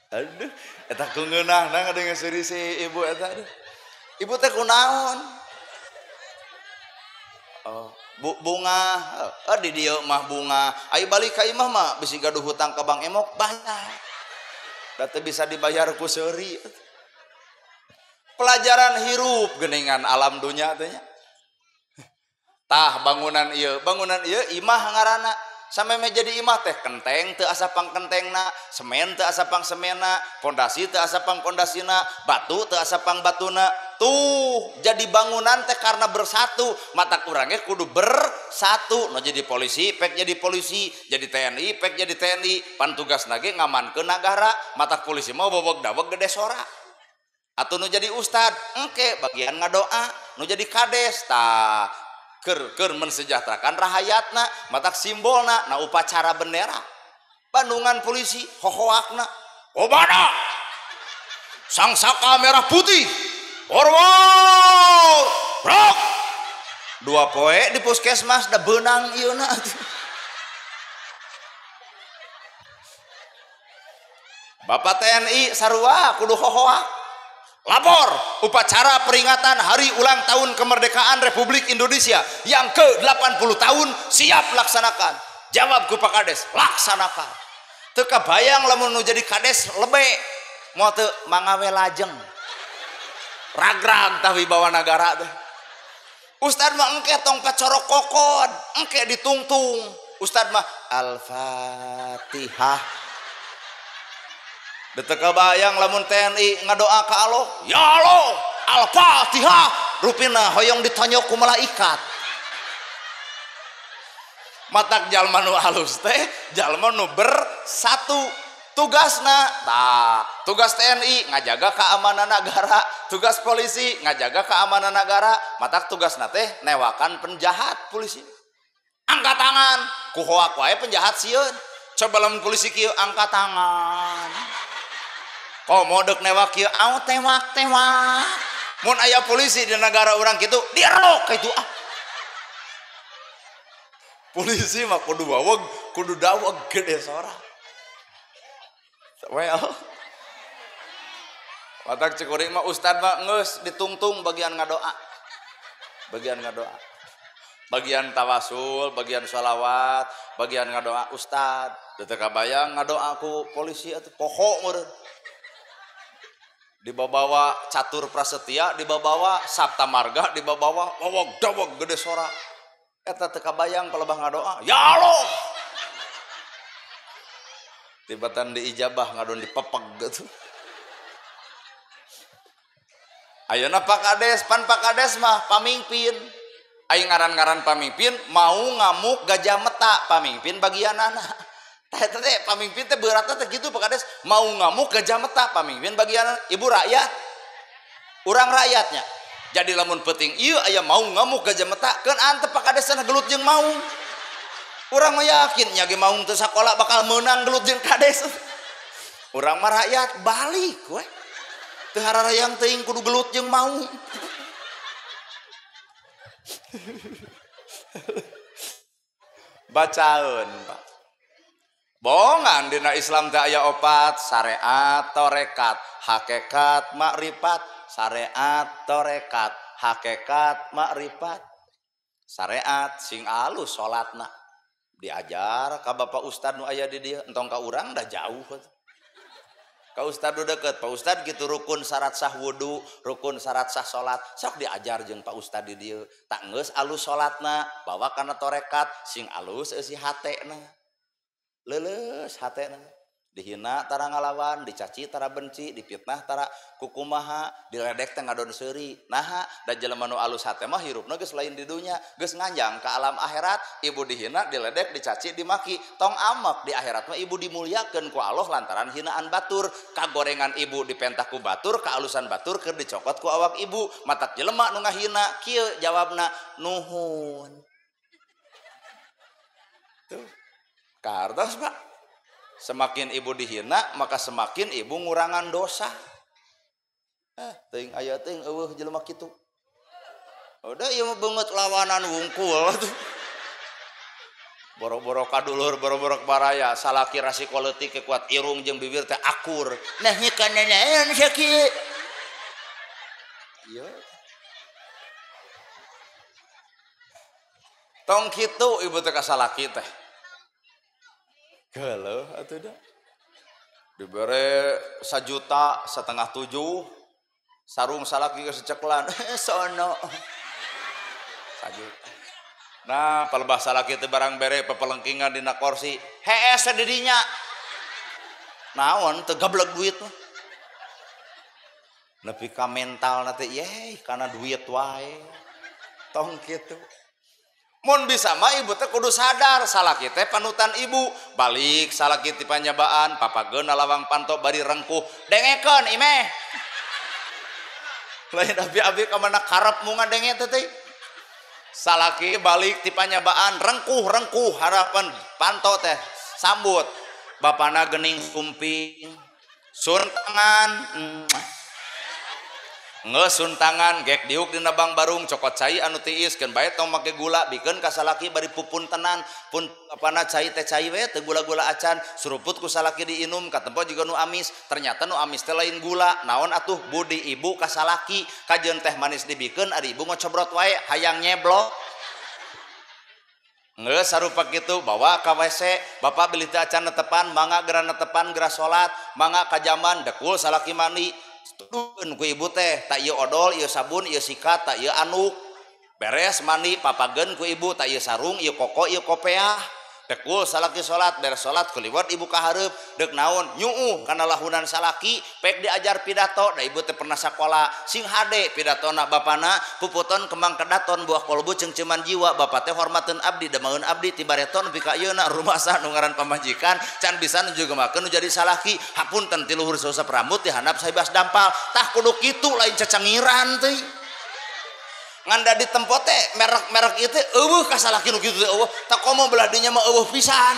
[SPEAKER 1] Aduh, eta ku ngeunahna ngadengeun seuri si ibu eta. Aduh. Ibu teh kunaon? Oh, bunga, oh, di dieu mah bunga. Ayo balik ka imah mah bisi gaduh hutang ka Bang Emok banyak. Da teu bisa dibayar ku seuri. Pelajaran hirup geuningan alam dunya teh nya. Tah bangunan ieu imah ngaranna. Sampai jadi imah teh kenteng teu asa pangkentengna, semen teu asa pangsemenna, pondasi teu asa pangpondasina, batu teu asa pangbatuna. Tuh jadi bangunan teh karena bersatu, mata kurangnya kudu bersatu. No jadi polisi, pek jadi polisi, jadi TNI, pek jadi TNI. Pan tugasna ge ngamankeun nagara, mata polisi mah bobog daweg gede sora. Atuh nu jadi ustad, engke bagian ngadoa, nu jadi kades tah keur mensejahterakan rahayatna, matak simbolna, na upacara bendera. Bandungan polisi hohoakna, obana sang saka merah putih, forward, brok. 2 poe di puskesmas da beunang ieu na. Bapak TNI sarua kudu hohoak. Lapor upacara peringatan hari ulang tahun kemerdekaan Republik Indonesia yang ke-80 tahun siap laksanakan. Jawab ku Pak Kades, laksanakan. Teu kabayang lamun nu jadi kades lebe moal teu mangawe lajeng. Ragrag tah wibawa nagara teh. Ustad mah engke tong pacorok kokod, engke ditungtung. Ustad mah Al-Fatihah. Teu kabayang lamun TNI ngadoa ka Allah, ya Allah, Al-Fatihah, rupina hoyong ditonyok ku malaikat. Matak jalma nu alus teh, jalma nu bersatu tugasna. Tah, tugas TNI ngajaga keamanan negara, tugas polisi ngajaga keamanan negara, matak tugasna teh newakan penjahat polisi. Angkat tangan, ku hoak wae penjahat sieun. Coba lamun polisi kieu angkat tangan. Komo dek newak kieu, au tewak-tewak. Mun aya polisi di negara urang kitu, dierok kitu ah. Polisi mah kudu waweg, kudu daweg gede sora. Well. Watak cek kuring mah ustad mah geus ditungtung bagian ngadoa. Bagian ngadoa. Bagian tawasul, bagian sholawat, bagian ngadoa ustad. Teu kabayang ngadoa ku polisi atuh poho meureun. Dibawa catur prasetya, dibawa sapta marga, dibawa wawog dawog gede sora. Eta teu kabayang palebah ngadoa, ya Allah. Tibatan diijabah ngadon dipepeg gitu. Ayeuna Pak Kades, pan Pak Kades mah pamimpin. Aing ngaran-ngaran pamimpin mau ngamuk gajah meta, pamimpin bagianana. Teh teh pamimpin teh beratna teh gitu Pak Kades, mau ngamuk gajah meta, pamimpin bagian ibu rakyat. Urang rakyatnya. Jadi lamun penting ieu aya mau ngamuk gajah meta, keun antep Pak Kades sana gelut jeung maung. Urang mah yakin nya ge maung teu sakola bakal meunang gelut jeung kades. Urang mah rakyat balik we. Teu hararayang teuing kudu gelut jeung maung. Bacaeun Pak. Bongan dina Islam teh aya opat, syariat, tarekat, hakikat, makrifat, syariat, tarekat, hakikat, makrifat. Syariat sing alus salatna. Diajar ka Bapak Ustad nu aya di dieu, entong ka urang dah jauh. Ka Ustad nu deket, Pak Ustad gitu rukun syarat sah wudu, rukun syarat sah salat, sok diajar jeung Pak Ustad di dieu. Tak geus alus salatna, bawa kana torekat, sing alus eusi hatena. Leuleus hatena. Dihina tara ngalawan, dicaci tara benci, dipitnah tara kukumaha, diledek teh ngadon seuri. Naha, da jelema nu alus hate mah hirupna geus lain di dunya, geus nganjang ka alam akhirat. Ibu dihina, diledek, dicaci, dimaki, tong amek di akhirat mah ibu dimuliakeun ku Allah lantaran hinaan batur. Kagorengan ibu dipentah ku batur, kaalusan batur keur dicokot ku awak ibu. Matak jelema nu ngahina kieu jawabna nuhun. Tuh. Kartos, Pak. Semakin ibu dihina, maka semakin ibu ngurangan dosa. Teuing aya teuing eueuh jelema kitu. Udah ieu mah beungeut lawanan wungkul tuh. Boro-boro kadulur, boro-boro baraya, salaki rasiko leutik kuat irung jeung bibir teh akur. Nah kana naon sakieu? Ieu. Tong kitu ibu teh ka salaki teh. Geuleuh atuh dah. Dibere 1,5 juta, sarung salaki geus seceklan, sono. 1 juta. Nah, palebah salaki teh barang bere pepelengkingan dina kursi, hees di dinya. Naon teu gableg duit mah. Nepi ka mentalna teh yeuh kana duit wae. Tong kitu. Mun bisa mah ibu teh kudu sadar salaki teh panutan ibu. Balik salaki ti panyabaan, papageun lawang panto bari rengkuh. Dengekeun imeh. Lain abi-abi ka mana karep mu ngadenge teh teh. Salaki balik ti panyabaan, rengkuh-rengkuh harapan panto teh sambut. Bapana geuning sumping, sun tangan. Ngesun tangan gek diuk dina bang barung cokot cai anu tiis keun bae tong make gula bikeun ka salaki bari pupun tenan pun apana cai teh cai we teu gula-gula acan suruput ku salaki diinum katempo juga nu amis ternyata nu amis teh lain gula naon atuh budi ibu ka salaki kajeun teh manis dibikeun ari ibu ngocobrot wae hayang nyeblok. Ngeus sarupa kitu bawa ka WC bapak beli teh acan netepan mangga geura netepan geura salat mangga ka jamban dekul salaki mandi tuduhkeun ku ibu teh tak ieu odol ieu sabun ieu sikat tak ieu anuk beres mandi papageun ku ibu tak ieu sarung ieu koko ieu kopeah dekul salaki salat beres salat kuliwat ibu ka hareup deuk naon nyuuh kana lahunan salaki pek diajar pidato da ibu teh pernah sakola sing hade pidatona bapana puputon kembang kedaton buah kolbu ceungceuman jiwa bapa teh hormateun abdi damaeun abdi ti bareton nepi ka ayeuna rumasa nu ngaran pamajikan can bisa nu jugemakeun nu jadi salaki hapunten ti luhur sausap rambut ti handap saibas dampal tah kudu kitu lain cecengiran teh nganda di tempo teh merek-merek itu eueuh ka salaki nu kitu teh eueuh tak komo belah dinya mah eueuh pisan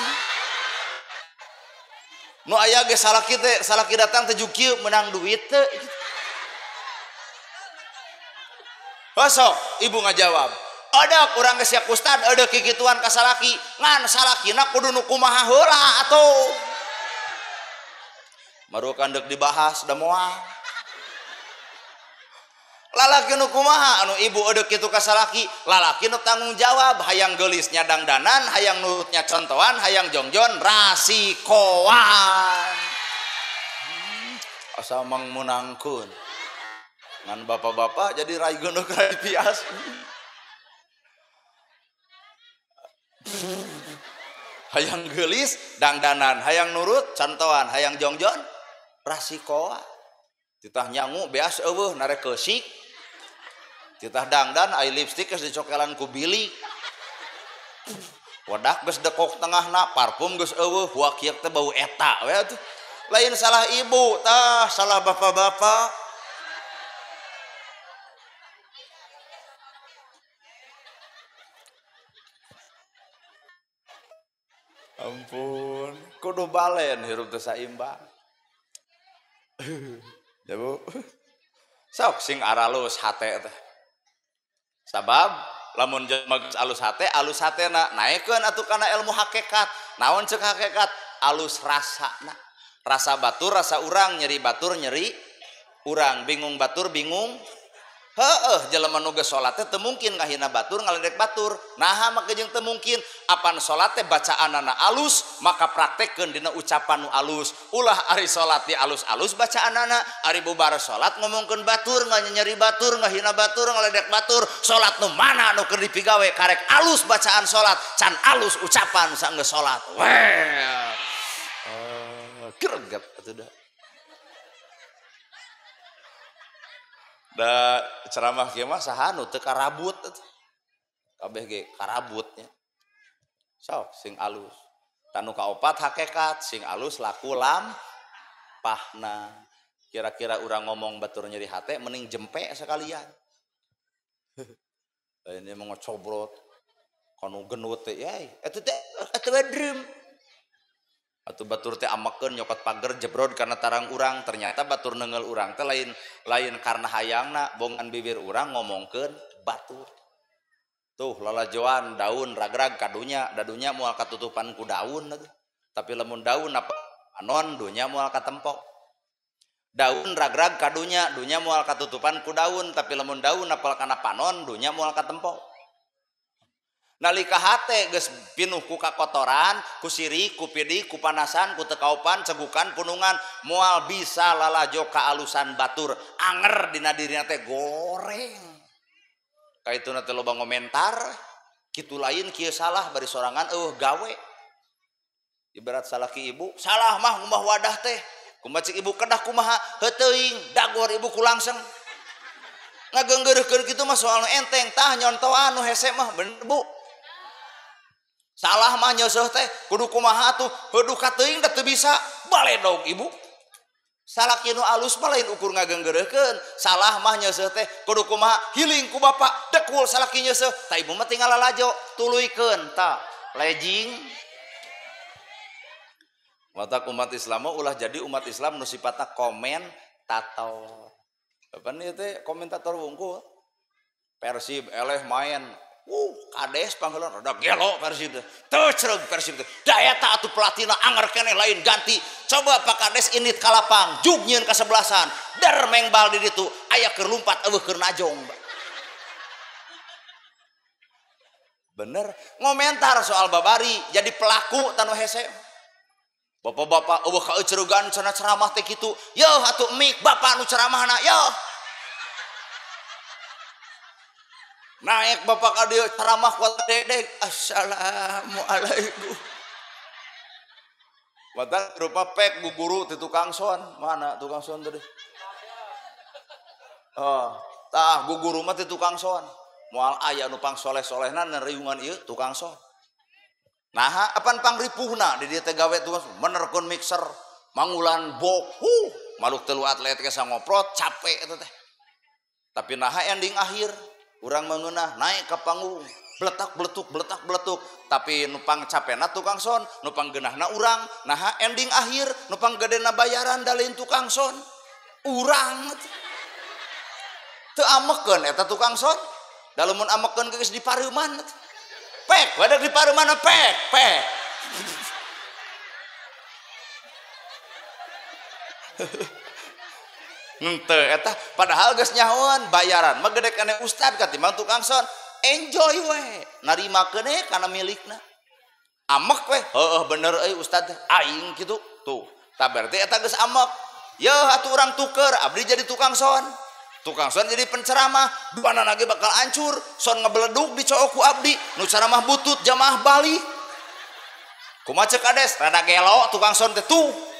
[SPEAKER 1] nu aya ge salaki teh salaki datang teh kieu menang duit teh sok ibu ngajawab ada urang geus siap ustad ada kikituan ka salaki ngan salakina kudu nu kumaha heula atuh marukan deuk dibahas da moal lalaki nu kumaha anu ibu eudeuk kitu ka salaki lalaki nu tanggung jawab hayang geulis nya dangdanan hayang nurutnya contohan hayang jongjon rasikoan asa mangmunangkeun ngan bapak-bapak jadi rai geuneuh rai pias hayang geulis dangdanan hayang nurut contohan hayang jongjon rasikoan titah nyangu beas eueuh narek keusik titah dangdan ai lipstik geus dicokelan ku bilik wadah geus dekok tengahna parfum geus eueuh huakieu teh bau eta we atuh lain salah ibu tah salah bapak-bapak. Ampun kudu balen hirup teh saimbang. Ya Bu. Sok sing aralus hate teh. Sabab lamun jelema geus alus hate, alus hatena naekeun atuh kana ilmu hakikat. Naon ceuk hakikat? Alus rasana. Rasa batur rasa urang, nyeri batur nyeri urang, bingung batur bingung Heeh, jelema nu geus salat teh teu mungkin ngahina batur ngaledek batur. Naha make jeung teu mungkin apan salat teh bacaanana alus maka praktekkeun dina ucapan nu alus. Ulah ari salat di alus-alus bacaanana, ari bubar salat ngomongkeun batur, nganyeri batur, ngahina batur, ngaledek batur. Salat nu mana nu keur dipigawe karek alus bacaan salat, can alus ucapan saenggeus salat. Weh. Greget atuh da. Da ceramah kieu mah saha nu teu karabut kabeh ge karabutnya sok sing alus tanu kaopat hakekat sing alus laku lampahna kira-kira urang ngomong batur nyeri hate mending jempe sekalian lain mah ngocobrot kanu genut teh yai eta teh eta bedream atau batur teh amakeun nyokot pager jebrod karena tarang urang ternyata batur neunggeul urang teh lain lain karena hayangna bongan bibir urang ngomongkeun batur tuh lalajoan daun ragrag kadunya dadunya moal katutupan ku daun tapi lamun daun apa anon dunya moal katempok daun ragrag kadunya dunya moal katutupan ku daun tapi lamun daun apal kana panon dunya moal katempok. Nalika hate geus pinuh ku kakotoran, ku sirik, ku pidik, ku panasan, ku tekaopan, cegukan, punungan, moal bisa lalajo kaalusan batur, anger dina dirina teh goreng. Kaituna teh loba ngomentar, kitu lain kieu salah bari sorangan eueuh gawe. Ibarat salah ki ibu, salah mah ngumbah wadah teh. Kumaha cik ibu kedah kumaha, heuteuing, dagor ibu ku langseng. Ngageunggeureuhkeun kitu mah soal nu enteng, tah nyontoan nu hese mah bener Bu. Salah mah nyeuseuh teh kudu kumaha atuh heuduh ka teuing da teu bisa baledog ibu. Salaki nu alus mah lain ukur ngageunggeureuhkeun. Salah mah nyeuseuh teh kudu kumaha hiling ku bapak dekul salaki nyeuseuh tah ibu mah tinggal lalajo tuluykeun tah lejing. Matak umat Islam mah ulah jadi umat Islam nu sifatna komentator. Apa nih teh komentator wungkul. Persib eleh main kades panggilan rada gelo Persib teh. Teu cereg Persib teh. Da eta atuh pelatihna anger keneh lain ganti. Coba Pak Kades indit ka lapang, jug nyieun kasebelasan. Der mengbal di ditu, aya keur lumpat eueuh keur najong. Bener, ngomentar soal babari jadi pelaku tanu hese. Bapak-bapak eueuh kaeuceuregan cenah ceramah teh kitu. Yeuh atuh mik bapak nu ceramahna, yeuh. Naik bapak ka dieu ceramah kuat dedek. Assalamualaikum. Batak rupa pek bu guru ti tukang son. Mana tukang son tadi? Oh, tah bu guru mah ti tukang son. Moal aya nu pangsoleh-solehna neriungan ieu tukang son. Naha apan pangripuhna di dieu teh gawe tukang son, menerkeun mixer, mangulan bok, maluk telu atlet ge sangoprot capek eta teh. Tapi naha ending akhir urang mengenah naik ke panggung beletak beletuk beletak beletuk tapi nupang capena tukang son nupang genahna urang naha ending akhir nupang gedena bayaran dalin tukang son urang teu amekeun eta tukang son da lamun amekeun geus dipareuman pek wadah dipareuman pek pek henteu eta padahal geus nyahoan bayaran mah gede kana ustad katimbang tukang son enjoy we narimakeun we kana milikna amek we heueuh bener euy ustad aing kitu tuh tah berarti eta geus amek yeuh atuh urang tuker abdi jadi tukang son jadi penceramah duanana ge bakal hancur son ngebeledug di cook ku abdi nu ceramah butut jamaah balik kumaha ceuk kades rada gelo tukang son teh tuh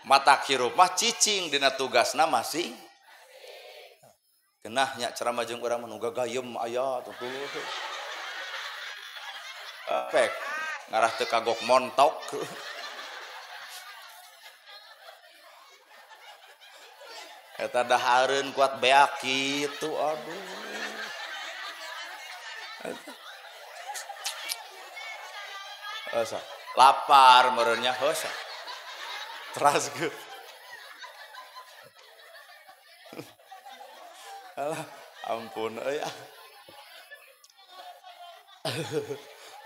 [SPEAKER 1] mata hirup mah cicing dina tugasna masing genah nya ceramah jeung urang mah nu gagayem aya tuh pek ngarah teu kagok montok eta dahareun kuat beak kitu aduh asa lapar meureun nya heuh teras ge. Alah, ampun euy.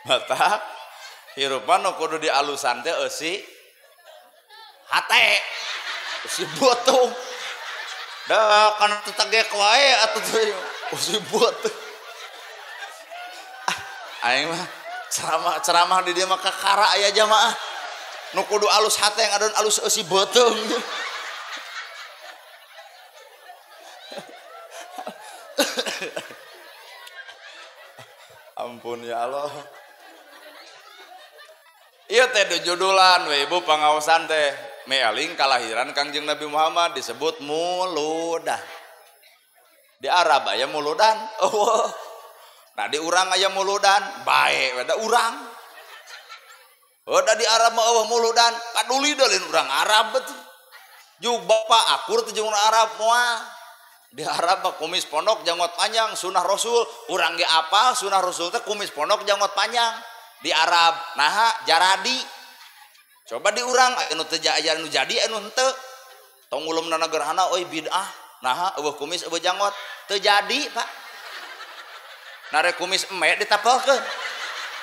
[SPEAKER 1] Mata hirup mah nu kudu dialusan teh eusi hate. Eusi botung. Da kana tetegek wae atuh teh. Eusi beuteung. Ah, aing mah ceramah di dieu mah kakara aya jamaah. Nu kudu alus hate yang adon alus eusi beuteung. Ampun ya Allah. Ieu teh judulan we ibu pangaosan teh meeling kalahiran Kangjeng Nabi Muhammad disebut muludan. Di Arab aya muludan. Oh. Nah di urang aya muludan, bae we da urang. Oh da di Arab mah eueuh muludan, paduli da lain urang Arab betul. Jeung bapak akur teh jeung urang Arab moal. Di Arab mah kumis pondok janggot panjang sunah Rasul, urang ge apal sunah Rasul teh kumis pondok janggot panjang. Di Arab naha jaradi. Coba di urang anu teu aya anu jadi anu henteu. Tong uleumna gerhana euy bid'ah, naha eueuh kumis eueuh janggot, teu jadi, Pak. Nare kumis eme ditapelkeun.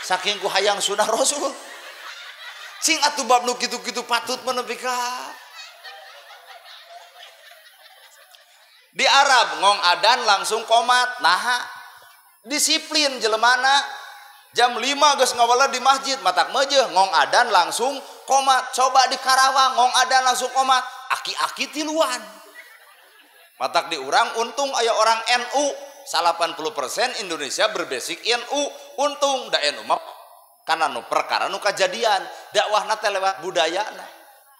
[SPEAKER 1] Saking ku hayang sunah Rasul. Sing atuh bab nu kitu-kitu patut mah nepi ka. Di Arab ngong adan langsung komat, naha disiplin jelemana jam 5 geus ngawala di masjid matak meujeuh ngong adan langsung komat. Coba di Karawang ngong adan langsung komat, aki-aki tiluan. Matak di urang untung aya orang NU 80% Indonesia berbasic NU, untung da NU mah kana nu perkara nu kajadian dakwahna teh lewat budayana.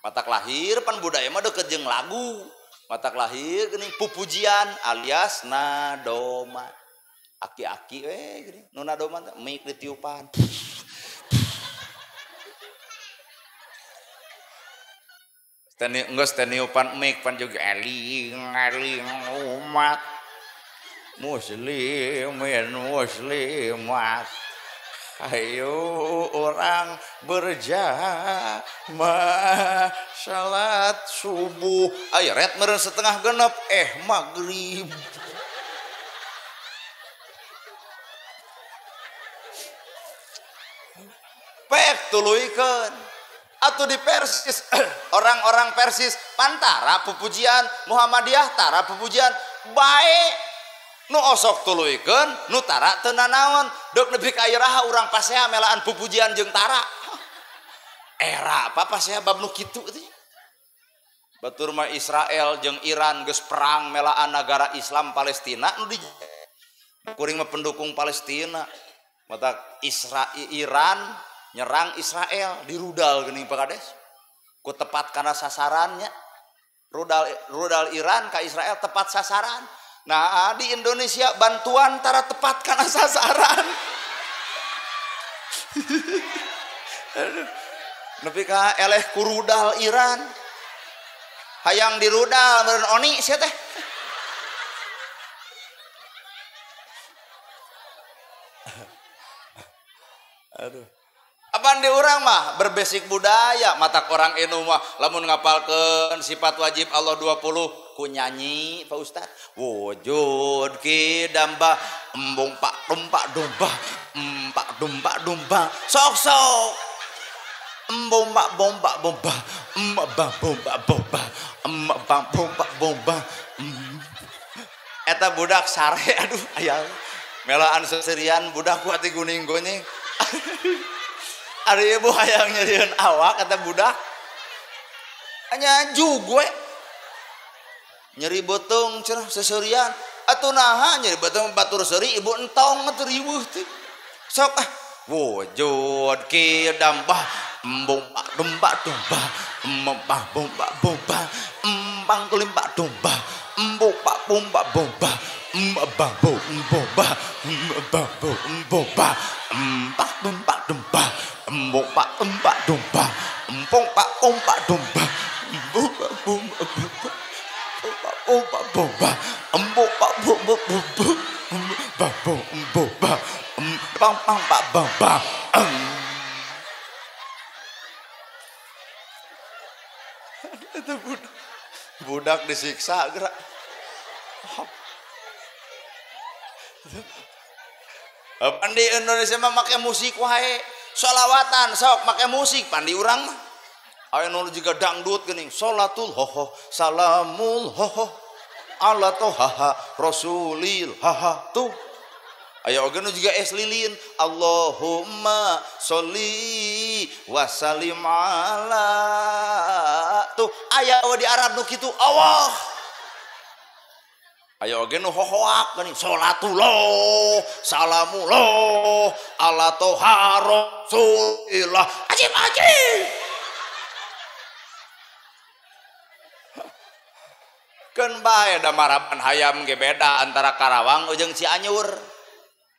[SPEAKER 1] Matak lahir pan budaya mah deukeut jeung lagu. Matak lahir geuning pupujian alias nadoma. Aki-aki we geuning nu nadoma teh mic ditiupan. Teni geus teh niupan mic pan juga eling-eling umat muslimin muslimat. Ayo orang berjamaah salat subuh. Ayo ret meureun setengah genep maghrib. Pek tuluykeun. Atuh di Persis orang-orang Persis pantara pupujian Muhammadiyah tara pupujian bae. Nu osok tuluykeun nu tara teu nanaon deuk nepi ka iraha urang pasea melaan pupujian jeung tara. Era apa pasea bab nu kitu teh. Batur mah Israel jeung Iran geus perang melaan nagara Islam Palestina nu di kuring mah pendukung Palestina. Matak Iran nyerang Israel dirudal geuning Pak Kades. Ku tepat kana sasarannya. Rudal Iran ka Israel tepat sasaran. Nah di Indonesia bantuan tara tepat karena sasaran. Nepi ka eleh ku rudal Iran. Hayang dirudal meureun oni sia teh. Aduh. Apaan di urang mah berbasic budaya, matak orang enu mah lamun ngapalkeun sifat wajib Allah 20 ku nyanyi Pak Ustad. Wujud kidamba embung pak dumpak domba empak dumpak domba sok sok embung pak bomba bomba emba bomba bomba emba bomba bomba. Eta budak sare aduh aya melaan seserian budak ku ati guning gonyeng. Ari ibu hayang nyerieun awak kata budak hanya gue nyeri beuteung cenah seserian atuh naha nyeri beuteung batur seuri ibu entong atuh riweuh teh sok ah wujud kidambah embung pak domba domba embah bomba bomba empang kelimpak domba embung pak bomba bomba embah bomba embah bomba empak domba domba embung pak empak domba empong pak ompak domba embung pak bomba bomba bomba embung pak bomba bomba embah bomba pang pang pak bomba. Itu budak disiksa gerak. Di Indonesia mah make musik wae. Sholawatan sok make musik pandi urang mah. Aya nu juga dangdut geuning salatul hoho salamul hoho. ala toha rasulil haha tuh. Aya oge nu juga es lilin Allahumma sholli wa sallim ala tuh aya di Arab nu kitu Allah. Aya oge nu hohoak geuning salatullah salamullah ala toha rasulillah ajib ajib. Keun bae da maraban hayam ge beda antara Karawang jeung Cianjur.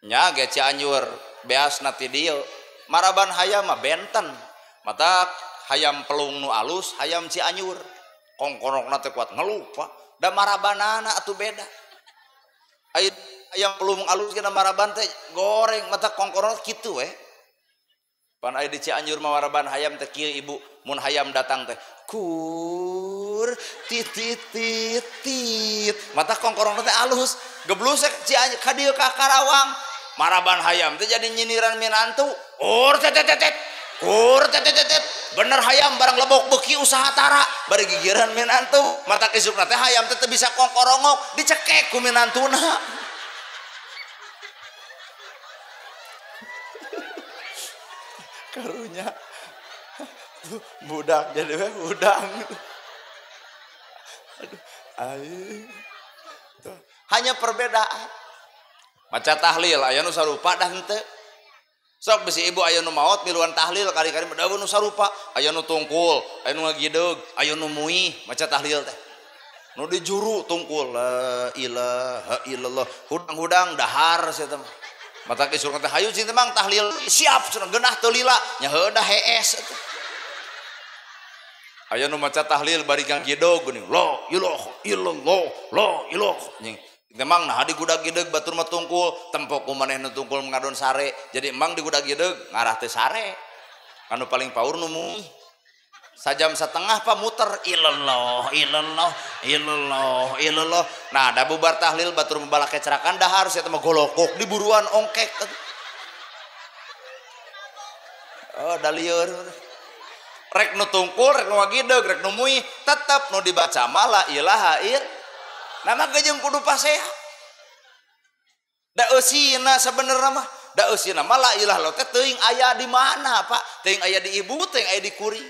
[SPEAKER 1] Nya ge Cianjur beasna ti dieu maraban hayam mah benten mata hayam pelung nu alus hayam Cianjur kongkorokna teh kuat ngeluh Pak da marabanana atuh beda aya hayam pelung alus kana maraban teh goreng mata kongkorok kitu we pan aya di Cianjur mah maraban hayam teh kieu ibu mun hayam datang teh kur tit tit tit tit mata kongkorokna teh alus geblusek Cianjur ka dieu ka Karawang maraban hayam teh jadi nyiniran minantu kur tet tet tet kur tet tet tet bener hayam barang lebok beuki usaha tara bari gigiran minantu mata isukna teh hayam teh teu bisa kongkorongok dicekek ku minantuna. Karunya budak jadi we hudang. Aduh aing hanya perbedaan. Maca tahlil aya nu sarupa dah henteu. Sok bisi ibu aya nu maot miluan tahlil kali-kali da nu sarupa, aya nu tungkul, aya nu ngagideg, aya nu muih maca tahlil teh. Nu dijuru tungkul la ilaha illallah, hudang-hudang dahar sia teh. Mata kisur teh hayu cing teh mang tahlil siap cenah geunah teu lila nya heuh dah hees atuh. Aya nu maca tahlil bari ngagideg geuning la ilaha illallah la ilaha nying. Memang nah di gudag gideg batur mah tungkul tempok ku maneh nu tungkul ngadon sare jadi emang di gudag gideg ngarah teh sare anu paling paur nu muih sajam setengah pa muter ilallah ilallah ilallah ilallah nah da bubar tahlil batur balak kecerakan dahar sia teh mah golokok di buruan ongkek oh da lieur rek nu tungkul rek nu ngagideg rek nu muih tetep nu dibaca mah la ilaha illallah. Nama gejeng kudu pasea. Da eusina sabenerna mah, da eusina mah la ilaha illallah teh teuing aya di mana, Pak? Teuing aya di ibu, teuing aya di kuring.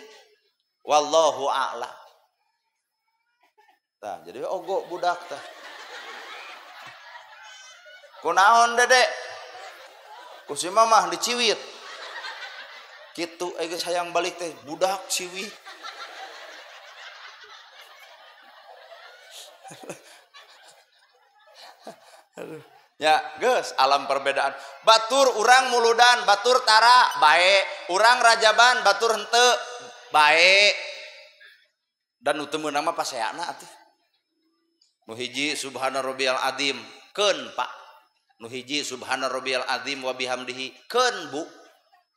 [SPEAKER 1] Wallahu a'lam. Tah, jadi ogo budak tah. Kunaon Dede? Ku si mamah diciwit. Kitu geus hayang balik teh budak ciwit. Aduh. Ya, geus alam perbedaan. Batur urang muludan, batur tara bae, urang rajaban, batur henteu bae. Dan nu teu meunang mah paseana atuh. Nu hiji subhana rabbiyal azim, keun Pak. Nu hiji subhana rabbiyal azim wa bihamdihi, keun Bu.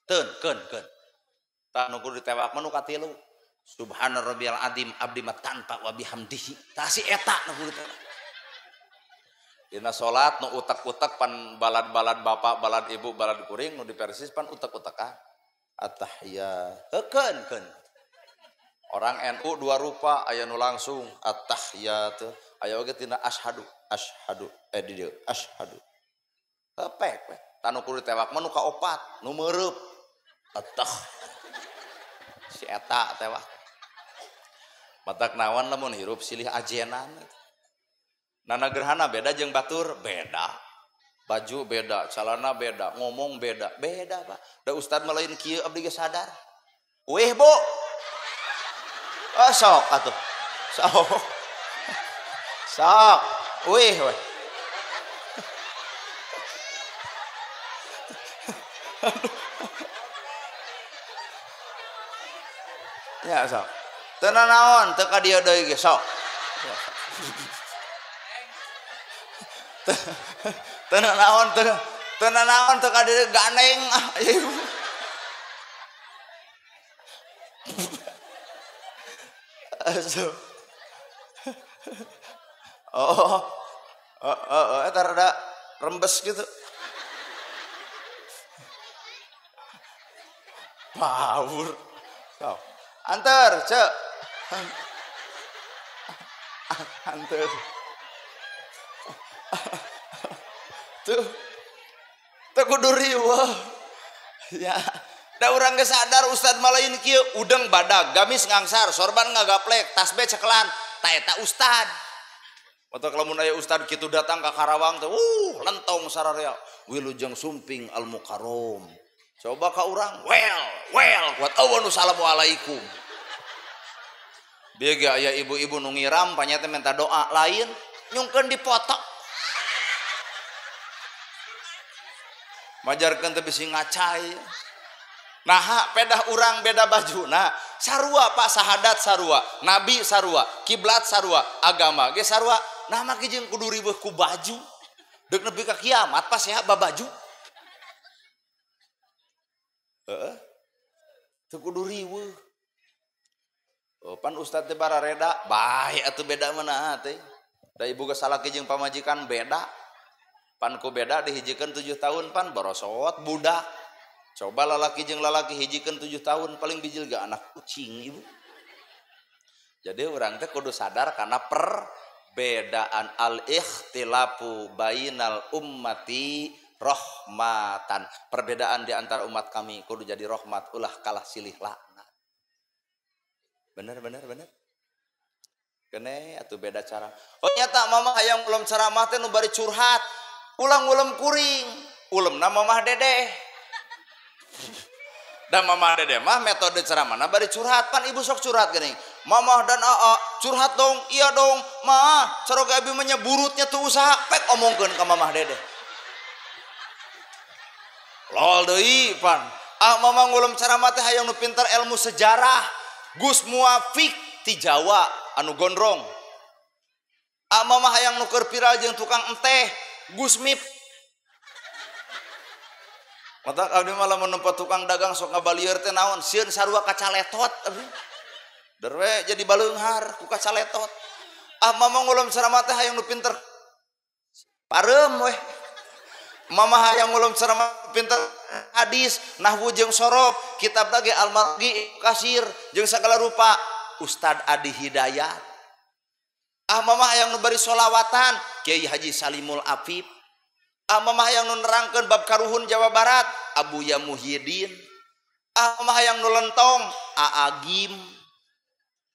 [SPEAKER 1] Teun, keun, keun. Tah nu kudu ditewak mah nu katilu. Subhana rabbiyal azim abdi mah tanpa wa bihamdihi. Tah si eta nu kudu ditewak. Dina salat nu utek-utek pan balad-balad bapak, balad ibu, balad kuring nu di Persis pan utek-utekan. Attahiyat. Heukeun keun. Orang NU dua rupa aya nu langsung attahiyat, aya oge tina asyhadu, asyhadu di dieu asyhadu. Hepek we. Tah nu kudu ditewak mah nu kaopat, nu meureub. Attah. Si eta tewak. Matak naon lamun hirup silih ajenan. Nana gerhana beda jeung batur beda. Baju beda, celana beda, ngomong beda, beda Pak. Da ustad mah lain kieu abdi ge sadar. Weh Bu. Oh, sok atuh. Sok. Sok. Weh weh. Ya sok. Teu nanaon teu ka dieu deui ge sok. Ya, sok. Teu nanaon teu nanaon teu ka dieu gandeng ah. Oh, oh, oh, oh, eta rada rembes gitu. Power. So. Anter, cek. Anter. Tuh. Teu kudu riweuh. Ya. Da urang ge sadar ustad mah lain kieu, udeng badag, gamis ngangsar, sorban ngagaplek, tasbih cekelan, ta eta ustad. Mata lamun aya ustad kitu datang ka Karawang teh, lentong sararea, wilujeng sumping al mukarrom. Coba ka urang, well, kuat eueuh nu assalamualaikum. Bieu ge aya ibu-ibu nu ngiram panya teh minta doa lain, nyungkeun dipoto. Majarkeun teh bisi ngacai. Nah, pedah urang beda baju. Nah, sarua Pak, sahadat sarua, nabi sarua, kiblat sarua, agama ge sarua. Nah, mah jeung kudu riweuh ku baju. Deuk nepi ka kiamat pas ya babaju. Heeh. Teu kudu riweuh. Oh, pan ustad teh barareda, bae atuh beda mana teh. Da ibu ge salaki jeung pamajikan beda. Pan ku beda dihijikeun 7 tahun pan borosot budak. Coba lalaki jeung lalaki hijikeun 7 tahun paling bijil ge anak kucing ibu. Jadi urang teh kudu sadar karena perbedaan al-ikhtilafu bainal ummati rahmatan. Perbedaan di antara umat kami kudu jadi rahmat, ulah kalah silih laknat. Bener. Kene atuh beda cara. Oh nyata mama hayang ulem ceramah teh nu bari curhat, ulang ulem kuring, ulemna mamah dedeh. Dan mama dede mah metode ceramahna bari curhat, pan ibu sok curhat geuning. Mamah dan aa curhat dong, iya dong, mah caroga abi mah burutnya tuh usaha, pek omongkeun ka mamah dede. Lol deui pan. Ah mama ngulem ceramah teh hayang nu pinter ilmu sejarah, Gus Muwafiq ti Jawa anu gondrong. Ah mama hayang nu keur viral jeung tukang enteh, Gus Mip. Mata abdi mah lamun nempo tukang dagang sok ngabalieur teh naon, sieun sarua kacaletot abdi. Derwe jadi baleunghar ku kacaletot. Ah mama ngulem ceramah teh hayang nu pinter pareum weh. Mama hayang ngulem ceramah pinter hadis, nahwu jeung sorof, kitab lagi al-Margi Kasir jeung sagala rupa, Ustad Adi Hidayat. Ah mama hayang nu bari solawatan, Kiai Haji Salimul Afif. Ah mama hayang nu nerangkeun bab karuhun Jawa Barat, Abuya Muhyiddin. Ah mama hayang nu lentong, Aagim.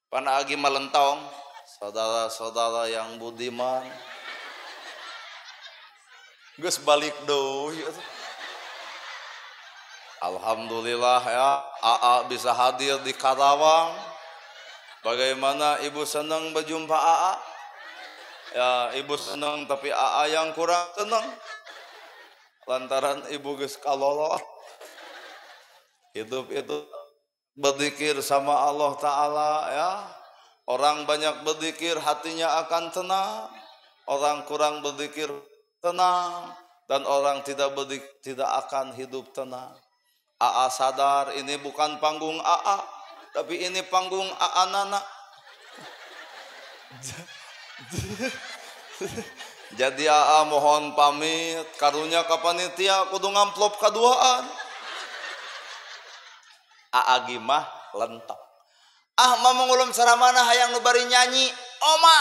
[SPEAKER 1] Pan Aagim mah lentong, saudara-saudara yang budiman. Geus balik deui. Alhamdulillah ya, AA bisa hadir di Karawang. Bagaimana ibu senang berjumpa AA? Ya, ibu senang tapi AA yang kurang senang. Lantaran ibu geus kalolot. Hidup itu berzikir sama Allah Ta'ala ya. Orang banyak berzikir hatinya akan tenang. Orang kurang berzikir tenang. Dan orang tidak berzikir tidak akan hidup tenang. AA sadar ini bukan panggung AA, tapi ini panggung AA Nana. Jadi AA mohon pamit, karunya ka panitia kudu ngamplop kaduaan. AA gimah lentok. Ah mama ngulum saramana hayang nu bari nyanyi, oma.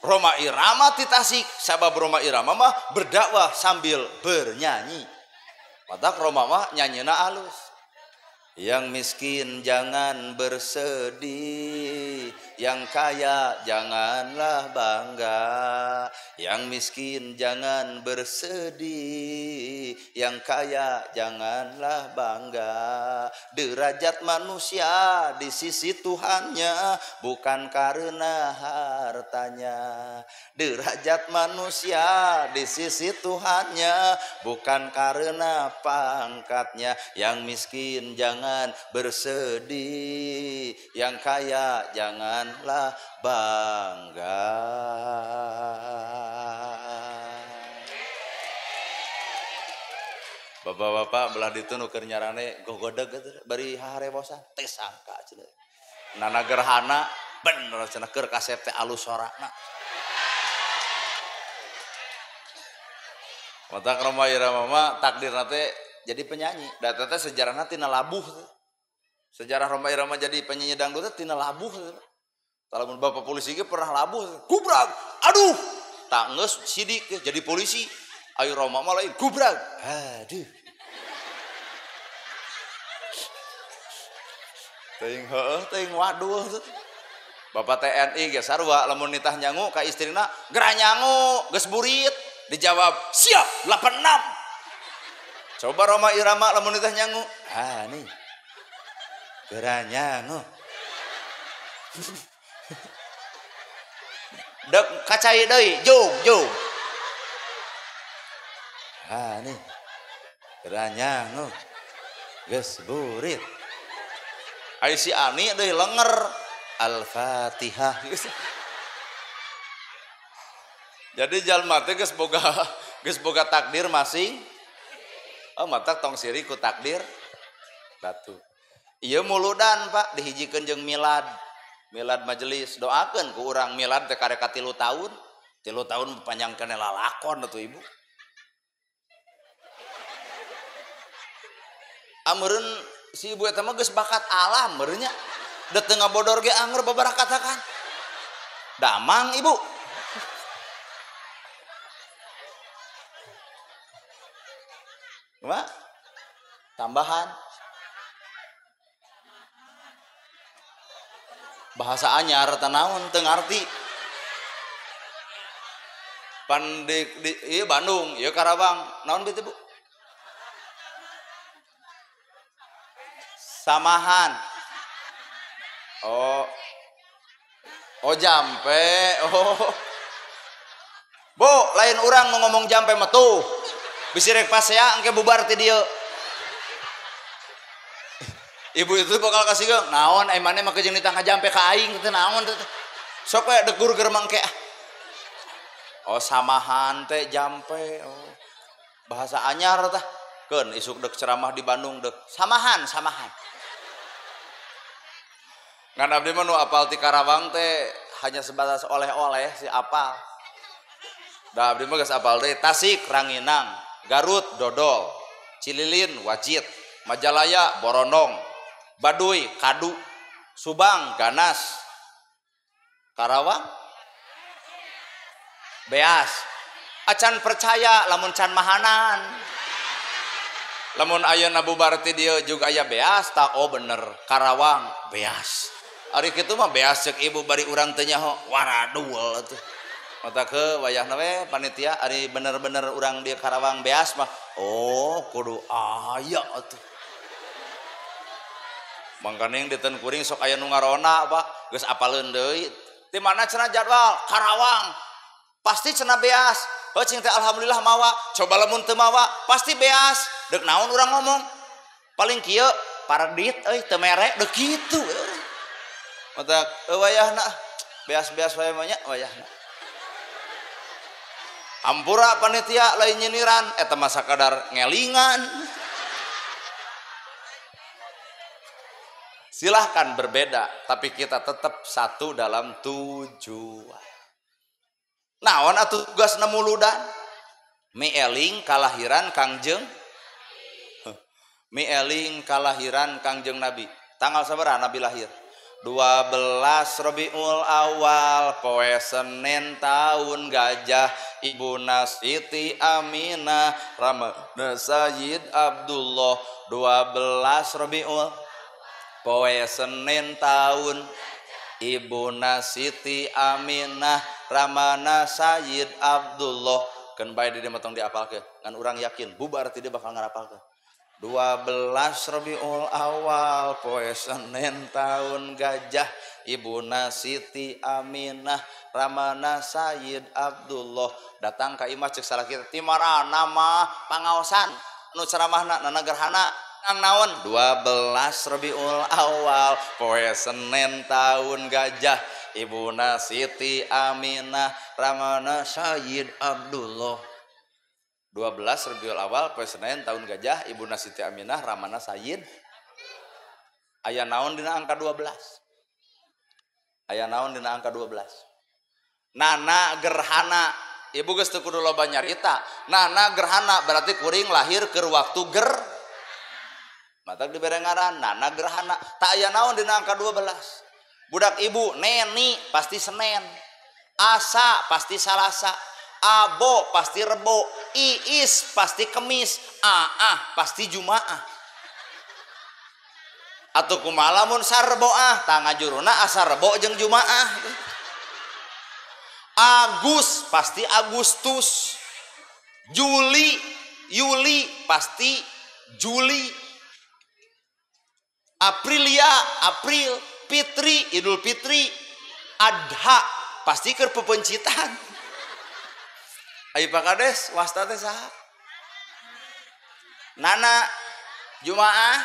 [SPEAKER 1] Rhoma Irama ti Tasik, sabab Rhoma Irama mah berdakwah sambil bernyanyi. Matak Rhoma mah nyanyina alus. Yang miskin jangan bersedih, yang kaya janganlah bangga. Yang miskin jangan bersedih, yang kaya janganlah bangga. Derajat manusia di sisi Tuhannya bukan karena hartanya. Derajat manusia di sisi Tuhannya bukan karena pangkatnya. Yang miskin jangan bersedih, yang kaya janganlah bangga. Bapak-bapak belah ditu nu keur nyarane gogodeg bari harewosan teh sangka cenah. Nana gerhana bener cenah keur kasep teh alus sorana. Mata Rhoma Irama mah takdirna teh jadi penyanyi. Da teh sejarahna tina labuh. Sejarah Rhoma Irama jadi penyanyi dangdut teh tina labuh. Lamun bapak polisi ge pernah labuh, kubrak. Aduh, tak geus sidik jadi polisi. Ayo Roma mah lain gubrag. Aduh. Teuing heueuh teuing waduh. Bapak TNI ge sarua lamun nitah nyangu ka istrina gerah nyangu geus burit dijawab siap 86. Coba Roma Irama lamun nitah nyangu. Ah nih. Gerah nyangu. Dek kacai deui jung jung. Ah nih. Gerah nyangu. Geus burit. Ai si Ani deui lenger. Al-Fatihah. Jadi jalma teh geus boga takdir masing. Oh matak tong siri ku takdir batu. Ieu muludan Pak dihijikeun jeung milad. Milad majelis doakeun ku urang milad teh karek 3 tahun. 3 tahun panjang keneh lalakon atuh ibu. Ameureun si ibu eta mah geus bakat alam meureun nya. Da teu ngabodor ge anger babarakatakan. Damang ibu. Kumaha? Tambahan. Bahasa anyar teh naon teu ngarti. Pan di ieu Bandung, ieu Karawang. Naon beuti Bu? Samahan. Oh. Oh jampe. Oh. Bu, lain urang mau ngomong jampe mah tuh. Bisi rek pasea engke bubar ti dieu. Ibu itu bakal kasih geung, naon ai maneh make jeung ditangka jampe ka aing teh naon teh. Sok we degur ger mangke. Oh samahan teh jampe. Oh. Bahasa anyar tah. Keun isuk deuk ceramah di Bandung deuk. Samahan, samahan. Ngan abdi mah nu apal ti Karawang teh hanya sebatas oleh-oleh si apal. Da abdi mah geus apal deui Tasik Ranginang, Garut Dodol, Cililin Wajit, Majalaya Borondong, Baduy Kadu, Subang Ganas, Karawang Beas. Acan percaya lamun can mahanan. Lamun ayeuna bubar ti dieu juga aya beas tah oh bener Karawang beas. Ari kitu mah beas cek ibu bari urang teu nyaho waradul atuh. Mata ke wayahna we panitia ari bener-bener urang di Karawang beas mah oh kudu aya atuh. Mangkaning di kuring sok aya nu ngarona Pak, geus apaleun deui. Di mana cenah jadwal Karawang? Pasti cenah beas. Heuh cing teh alhamdulillah mawa, coba lamun teu mawa pasti beas. Deuk naon urang ngomong? Paling kieu paradit euy teu mere deuk kitu. Mata wayahna beas-beas wae mah nya wayahna. Ampura panitia lain nyiniran eta mah sakadar ngelingan. Silahkan berbeda, tapi kita tetap satu dalam tujuan. Naon atuh tugasna muludan? Mieling kalahiran Kangjeng. Mieling kalahiran Kangjeng Nabi. Tanggal sabaraha Nabi lahir? 12 Rabiul Awal poe Senin tahun gajah Ibuna Siti Aminah Ramana Sayyid Abdullah. 12 Rabiul poe Senin tahun Ibuna Siti Aminah Ramana Sayyid Abdullah. Keun bae di dieu mah tong diapalkeun ngan urang yakin bubar ti dieu bakal ngarapalkeun. 12 Rabiul Awal poe Senin tahun gajah Ibuna Siti Aminah Ramana Sayyid Abdullah. Datang ka imah cek salah kita ti marana mah pangaosan nu ceramahna nana gerhana nang naon 12 Rabiul Awal poe Senin tahun gajah Ibuna Siti Aminah Ramana Sayyid Abdullah. 12 Rabiul Awal poe Senin tahun gajah Ibuna Siti Aminah Ramana Sayyid. Aya naon dina angka 12? Aya naon dina angka 12? Nana gerhana. Ibu geus teu kudu loba nyarita. Nana gerhana berarti kuring lahir keur waktu ger. Matak dibere ngaran nana gerhana. Tak aya naon dina angka 12? Budak ibu Neni pasti Senin. Asa pasti Salasa. Abo pasti Rebo, Iis pasti Kemis, Aah pasti Jumaah. Atau kumaha lamun sarboah, tah ngajuruna asa Rebo jeung Jumaah. Agus pasti Agustus, Juli, Yuli pasti Juli, Aprilia April, Fitri Idul Fitri, Adha pasti keur pepencitan. Ayo Pak Kades, wasta teh saha? Nana Jumaah.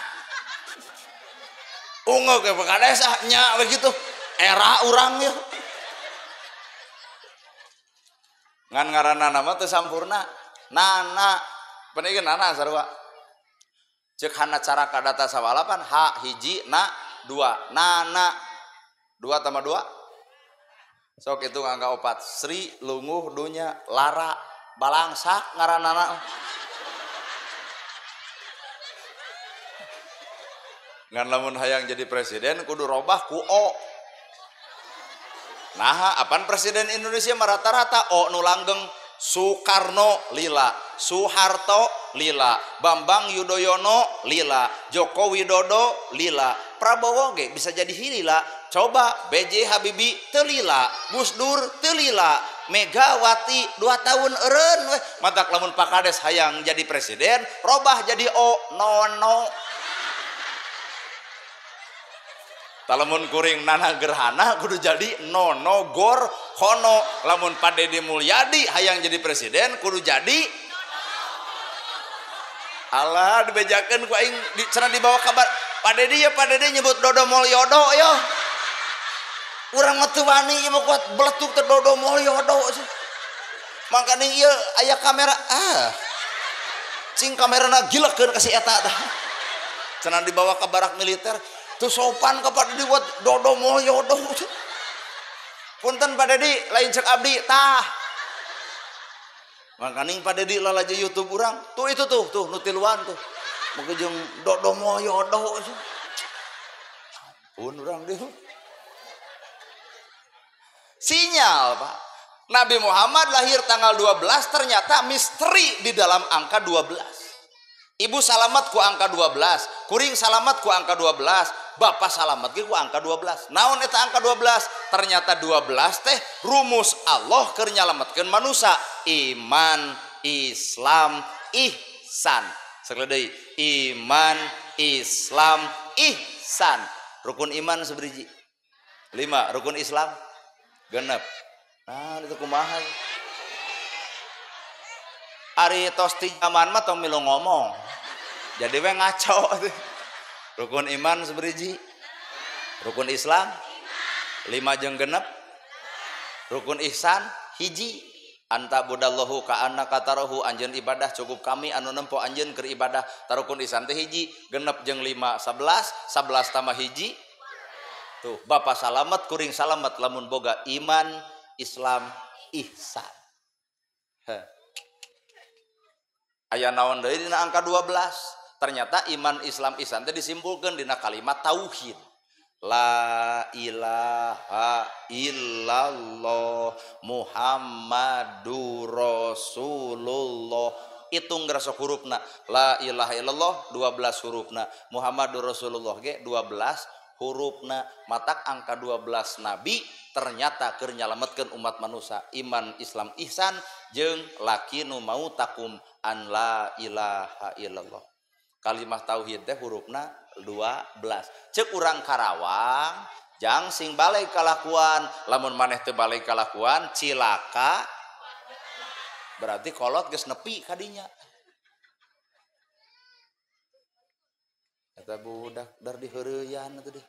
[SPEAKER 1] Unggul ke Pak Kades ah nya begitu. Era urang ya. Ngan ngaranna nama teu sampurna. Nana, penting nana sarua. Ceuk hana cara kadata sawalapan h hiji na dua. Nana 2 tambah 2. Sok itu angka 4. Sri lunguh dunya lara balangsak ngaranana. Ngan lamun hayang jadi presiden kudu robah ku O. Nah, apaan presiden Indonesia mah rata-rata O nu langgeng. Soekarno lila, Soeharto lila, Bambang Yudhoyono lila, Joko Widodo lila, Prabowo ge bisa jadi hilila. Coba BJ Habibie teu lila, Gus Dur teu lila, Megawati 2 tahun eureun weh. Matak lamun Pak Kades hayang jadi presiden, robah jadi O nono. Lamun kuring nana gerhana kudu jadi nono gor hono. Lamun Pak Deddy Mulyadi hayang jadi presiden kudu jadi Allah dibejakeun ku aing di, cenah dibawa kabar Pak Deddy ya, Pak Deddy nyebut Dodo Mulyodo yo. Urang mah teu wani ieu mah kuat beletuk teh Dodo Mulyodo. Mangkane ieu aya kamera ah. Cing kamerana gilekeun ka si eta tah. Cenah dibawa ke barak militer tuh sopan kepada dibuat Dodo Mulyodo. Punten Pak Deddy lain cek abdi tah. Mangkaning Pak Deddy lalajo YouTube urang tuh itu tuh tuh nu tiluan tuh. Mungkin jeung Dodo Mulyodo. Pun urang deui. Sinyal Pak. Nabi Muhammad lahir tanggal 12, ternyata misteri di dalam angka 12. Ibu salamat ku angka 12, kuring salamat ku angka 12, bapak salamat ge ku angka 12. Naon eta angka 12? Ternyata 12 teh rumus Allah keur nyalametkeun manusia, iman, Islam, ihsan. Sekali deui, iman, Islam, ihsan. Rukun iman seberiji? 5, rukun Islam genep. Nah, itu kumaha? Ari tos ti zaman mah tong milu ngomong. Jadi we ngaco. Rukun iman seberiji? Rukun Islam 5 jeung genep. Rukun ihsan hiji. Anta budallahu ka annaka tarahu, anjeun ibadah cukup kami anu nempo anjeun keur ibadah. Tarukun ihsan teh hiji, genep jeung 5 11, 11 tambah hiji. Tuh, bapak salamet kuring salamet lamun boga iman, Islam, ihsan. Heh. Aya naon deui dina angka 12? Ternyata iman, Islam, ihsan teh disimpulkeun dina kalimat tauhid. La ilaha illallah Muhammadur Rasulullah. Hitung gerasok hurufna. La ilaha illallah 12 hurufna. Muhammadur Rasulullah ge 12 hurufna. Matak angka 12 nabi ternyata keur nyalametkeun umat manusia, iman, Islam, ihsan jeung laki nu mau takum an la ilaha illallah. Kalimah tauhid teh hurufna 12. Cek urang Karawang jang sing balik kalakuan, lamun maneh teu balik kalakuan cilaka. Berarti kolot geus nepi kadinya. Eta budak dar diheureyan atuh deh.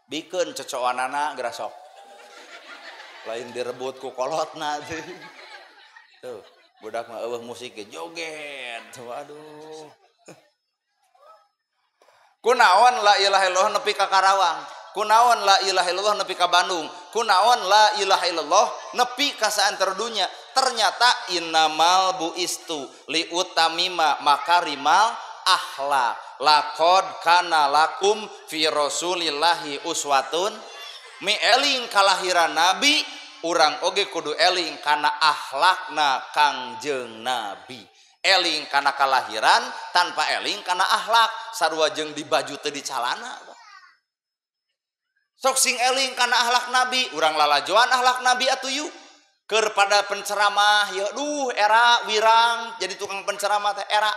[SPEAKER 1] Bikeun cocoanana gerasok. Lain direbut ku kolotna tuh. Tuh, budak mah eueuh musik ge joget. Waduh. Kunaon la ilaha illallah nepi ka Karawang, kunaon la ilaha illallah nepi ka Bandung, kunaon la ilaha illallah nepi ka saantero dunya. Ternyata innamal buistu liutamima makarimal ahla laqad kana lakum fi rasulillahi uswatun. Mieling kalahiran nabi Urang oge kudu eling kana akhlakna Kangjeng Nabi. Eling kana kalahiran tanpa eling kana akhlak, sarua jeung di baju teu dicalana. Sok sing eling kana akhlak Nabi, urang lalajoan akhlak Nabi atuh yuk. Keur pada penceramah ya duh era wirang jadi tukang penceramah teh era.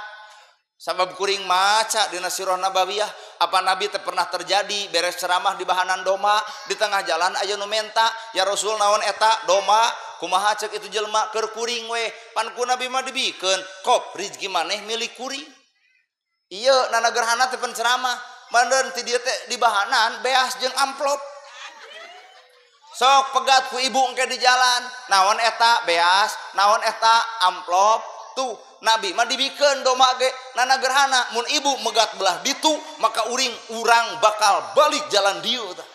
[SPEAKER 1] Sabab kuring maca dina Sirah Nabawiyah, apa Nabi teh pernah terjadi beres ceramah di bahanan doma, di tengah jalan aya nu menta, ya Rasul naon eta doma, kumaha cek itu jelema keur kuring we, pan ku Nabi mah dibikeun, kop rizki maneh milik kuring. Ieu nana gerhana teh penceramah, mandeun ti dieu teh di bahanan beas jeung amplop. Sok pegat ku ibu engke di jalan, naon eta beas, naon eta amplop, tuh Nabi mah dibikeun doma ge nana gerhana, mun ibu megat belah ditu maka uring urang bakal balik jalan dieu tah.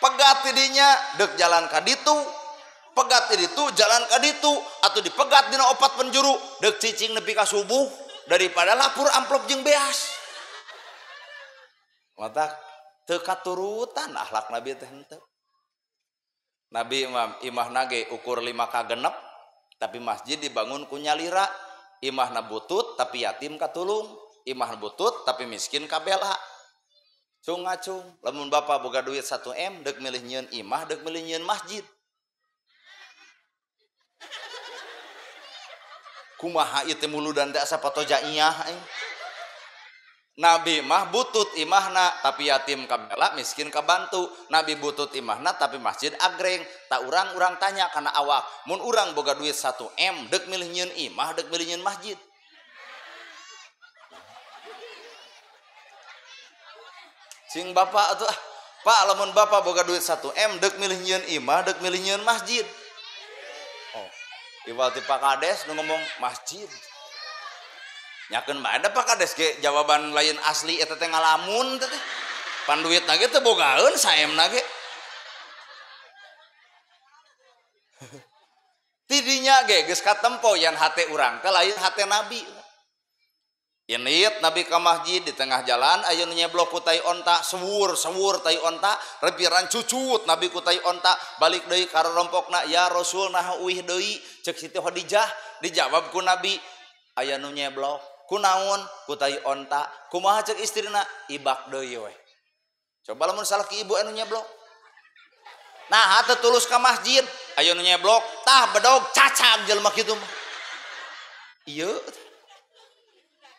[SPEAKER 1] Pegat tidinya dek jalan ka ditu, pegat ti ditu jalan ka ditu, atau dipegat dina opat penjuru dek cicing nepi ka subuh daripada lapur amplop jeung beas. Mata teu katurutan akhlak Nabi teh henteu. Nabi imah nage ukur 5 ka genep tapi masjid dibangun ku nyalira, imahna butut tapi yatim katulung, imah butut tapi miskin kabela. Cung ngacung, lamun bapak boga duit 1 M dek milih nyieun imah dek milih nyieun masjid. Kumaha ieu teh muludan teh asa patojaiyah euy. Nabi mah butut imahna tapi yatim kabela miskin kabantu. Nabi butut imahna tapi masjid agreng. Tak urang-urang tanya kana awak, mun urang boga duit 1 M dek milih nyieun imah dek milih nyieun masjid. Sing bapak atuh ah, Pak lamun bapak boga duit 1 M dek milih nyieun imah dek milih nyieun masjid. Oh, iwal ti Pak Kades nu ngomong masjid. Nyakeun bae da Pak Kades ge jawaban lain asli eta teh ngalamun teh. Pan duitna ge teu bogaeun saemna ge. Tidinya ge geus katempo yan hate urang teh lain hate Nabi. Init Nabi ka masjid di tengah jalan aya nu nyeblok ku tai onta, sewur sewur tai onta, repiran cucut Nabi ku tai onta, balik deui ka rompokna, ya Rasul nah uih deui, cek Siti Khadijah, dijawab ku Nabi, aya nu nyeblok kunaon ku tai onta, kumaha cek istrina, ibak deui we. Coba lamun salah ki ibu anu nyeblok. Nah, teu tulus ka masjid, aya nu nyeblok, tah bedog cacag jelema kitu mah. Ieu.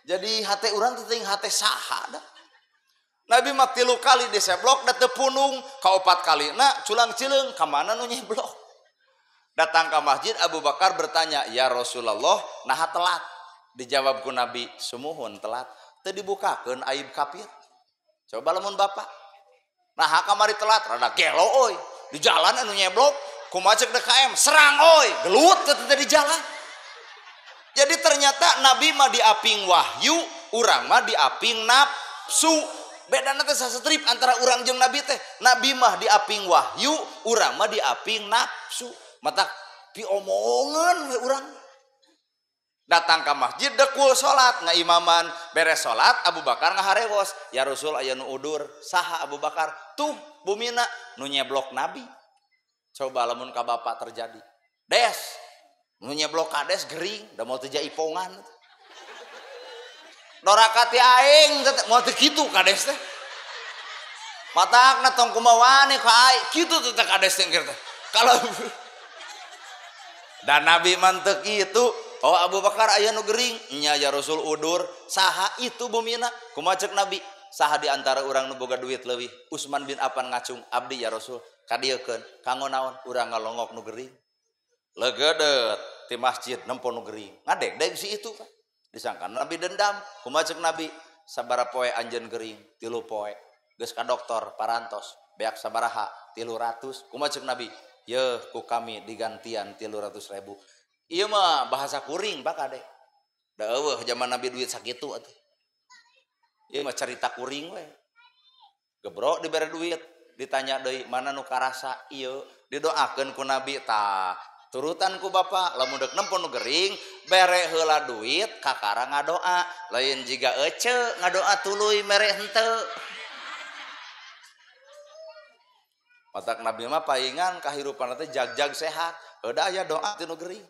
[SPEAKER 1] Jadi hate urang teh teuing hate saha da. Nabi mah 3 kali diseblok da teu punung, kaopat kalina culang cileung ka mana nu nyeblok. Datang ka masjid Abu Bakar bertanya, "Ya Rasulullah, naha telat?" Dijawab ku Nabi, sumuhun telat, teu dibukakeun aib kafir. Coba lamun bapak, nah kamari telat, rada gelo oi, di jalan anu nyeblok, kumaha cek DKM, serang oi, gelut teu di jalan. Jadi ternyata Nabi mah diaping wahyu, urang mah diaping nafsu. Bedana teh sastrip antara urang jeung Nabi teh. Nabi mah diaping wahyu, urang mah diaping nafsu. Mata piomongan we urang. Datang ke masjid dekul salat ngaimaman, beres salat Abu Bakar ngaharewos, ya Rasul aya nu udur, saha Abu Bakar? Tuh bumina nu nyeblok Nabi. Coba lamun ka bapak terjadi. Des, nu nyeblok kades gering, da moal teu jaipongan. Doraka ti aing moal teu kitu kades teh. Matakna tong kumaha ka aing, kitu teh kades teh teh. Kalau dan Nabi mantep kitu. Oh Abu Bakar aya nu gering, nya ya Rasul udur, saha itu bumina? Kumaha cek Nabi? Saha di antara urang nu boga duit leuwih? Utsman bin Affan ngacung, abdi ya Rasul, kadieukeun, kanggo naon? Urang ngalongok nu gering. Legedet ti masjid nempo nu gering. Ngadegdeg si itu kan. Disangka Nabi dendam, kumaha cek Nabi? Sabaraha poe anjeun gering? 3 poe. Geus ka dokter parantos, beak sabaraha? 300. Kumaha cek Nabi? Yeuh ku kami digantian 300.000. Iya mah bahasa kuring Pak Kade. Da eueuh zaman Nabi duit sakitu atuh. Ieu mah cerita kuring we. Gebrok dibere duit, ditanya deui mana nu karasa ieu, didoakeun ku Nabi tah. Turutan ku bapak, lamun deuk nempo nu gering, bere heula duit kakara ngadoa, lain jiga ece ngadoa tuluy mere henteu. Matak Nabi mah paingan kahirupan teh jag-jag sehat. Udah aya doa ti nu gering.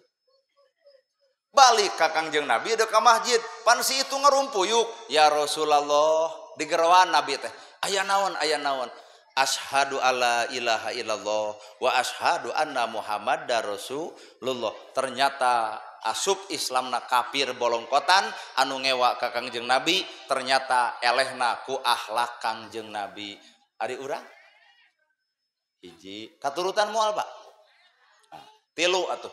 [SPEAKER 1] Balik ka Kangjeng Nabi deuk ka masjid, pan si itu ngarumpuyuk, ya Rasulullah, digeroan Nabi teh. Aya naon, aya naon. Asyhadu alla ilaha illallah wa asyhadu anna Muhammadar Rasulullah. Ternyata asup Islamna kafir bolongkotan anu ngewa ka Kangjeng Nabi, ternyata elehna ku akhlak Kangjeng Nabi. Ari urang hiji katurutan moal Pak. Nah, tilu atuh.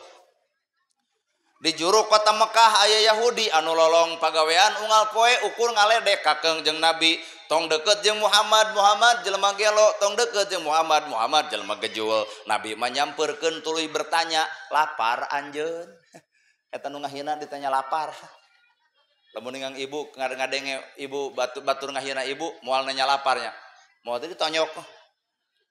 [SPEAKER 1] Di juru kota Mekah aya Yahudi anu lolong pagawean unggal poe ukur ngaledek ka Kangjeng Nabi, tong deket jeung Muhammad, Muhammad jelema gelo, tong deket jeung Muhammad, Muhammad jelema gejuel. Nabi mah nyamperkeun tuluy bertanya, lapar anjeun? Eta nu ngahina ditanya lapar. Lamun ningang ibu ngadenge ibu batur ngahina ibu moal nanya laparnya. Moal teh ditonyok.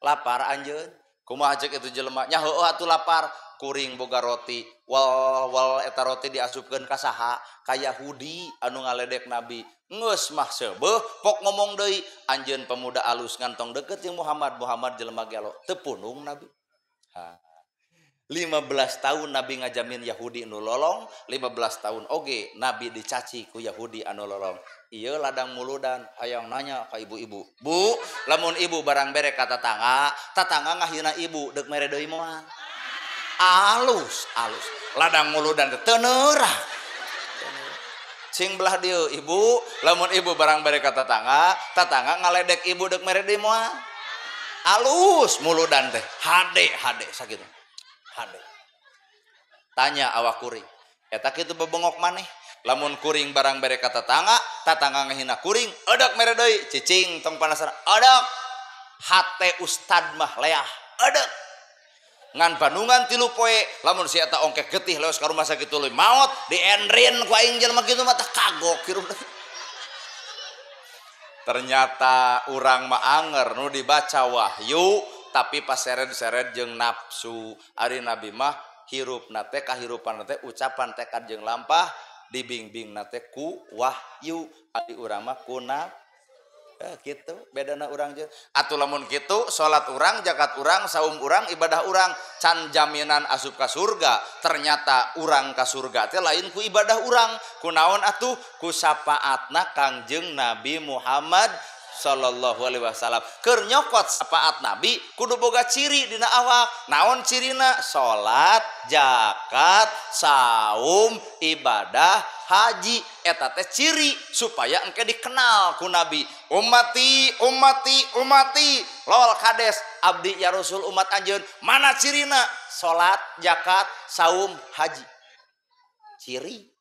[SPEAKER 1] Lapar anjeun? Kumaha ceuk itu jelema? Nya heueuh atuh lapar. Kuring boga roti, wal wal eta roti diasupkeun ka saha? Ka Yahudi anu ngaledek Nabi. Geus mah seubeuh pok ngomong deui, anjeun pemuda alus ngan tong deket jeung Muhammad, Muhammad jelema gelo. Teu punung Nabi. Ha. 15 tahun Nabi ngajamin Yahudi nu lolong, 15 tahun oge Nabi dicaci ku Yahudi anu lolong. Ieu ladang muludan hayang nanya ka ibu-ibu. Bu, lamun ibu barang bere ka tatangga, tatangga ngahina ibu deuk mere deui moal. Alus, alus. Ladang muludan teh teu neurah. Cing belah dieu ibu, lamun ibu barang bere ka tatangga, tatangga ngaledek ibu deuk mere deui moal. Alus muludan teh, hade hade sakitu. Hade. Tanya awak kuring. Eta kitu bebengok maneh. Lamun kuring barang bere ka tatangga, tatangga ngahina kuring, edek mere deui, cicing tong panasaran. Edek. Hate ustad mah leah. Edek. Ngan bandungan 3 poe, lamun si eta ongkek getih leos ka rumah sakit tuluy maot, dienrin ku aing jelema kitu mah tah kagok hirup. Ternyata urang mah anger nu dibaca wahyu tapi paseret-seret jeung nafsu. Ari Nabi mah hirupna teh kahirupanna teh ucapan tekad jeung lampah dibimbingna teh ku wahyu. Ari urang mah ku gitu bedana urang jeung atuh lamun kitu salat urang, zakat urang, saum urang, ibadah urang can jaminan asup ka surga. Ternyata urang ka surga teh lain ku ibadah urang, ku naon atuh? Ku syafaatna Kangjeng Nabi Muhammad sallallahu alaihi wasallam. Keur nyokot syafaat Nabi kudu boga ciri dina awak. Naon cirina? Salat, zakat, saum, ibadah, haji. Eta teh ciri supaya engke dikenal ku Nabi. Ummati, ummati, ummati. Lol kades abdi ya Rasul umat anjeun. Mana cirina? Salat, zakat, saum, haji. Ciri.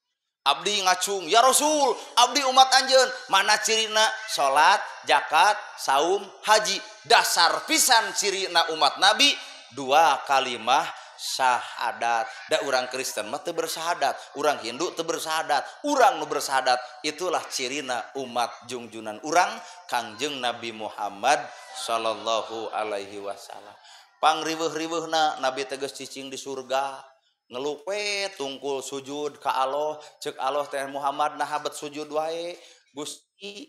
[SPEAKER 1] Abdi ngacung, ya Rasul, abdi umat anjeun. Mana cirina? Salat, zakat, saum, haji. Dasar pisan cirina umat Nabi dua kalimah syahadat. Da urang Kristen mah teu bersahadat, urang Hindu teu bersahadat, urang nu bersahadat. Itulah cirina umat jungjunan urang Kangjeng Nabi Muhammad sallallahu alaihi wasallam. Pangriweuh-riweuhna Nabi teh geus cicing di surga. Ngeluh we tungkul sujud ka Allah, ceuk Allah teh Muhammad nah bet sujud wae. Gusti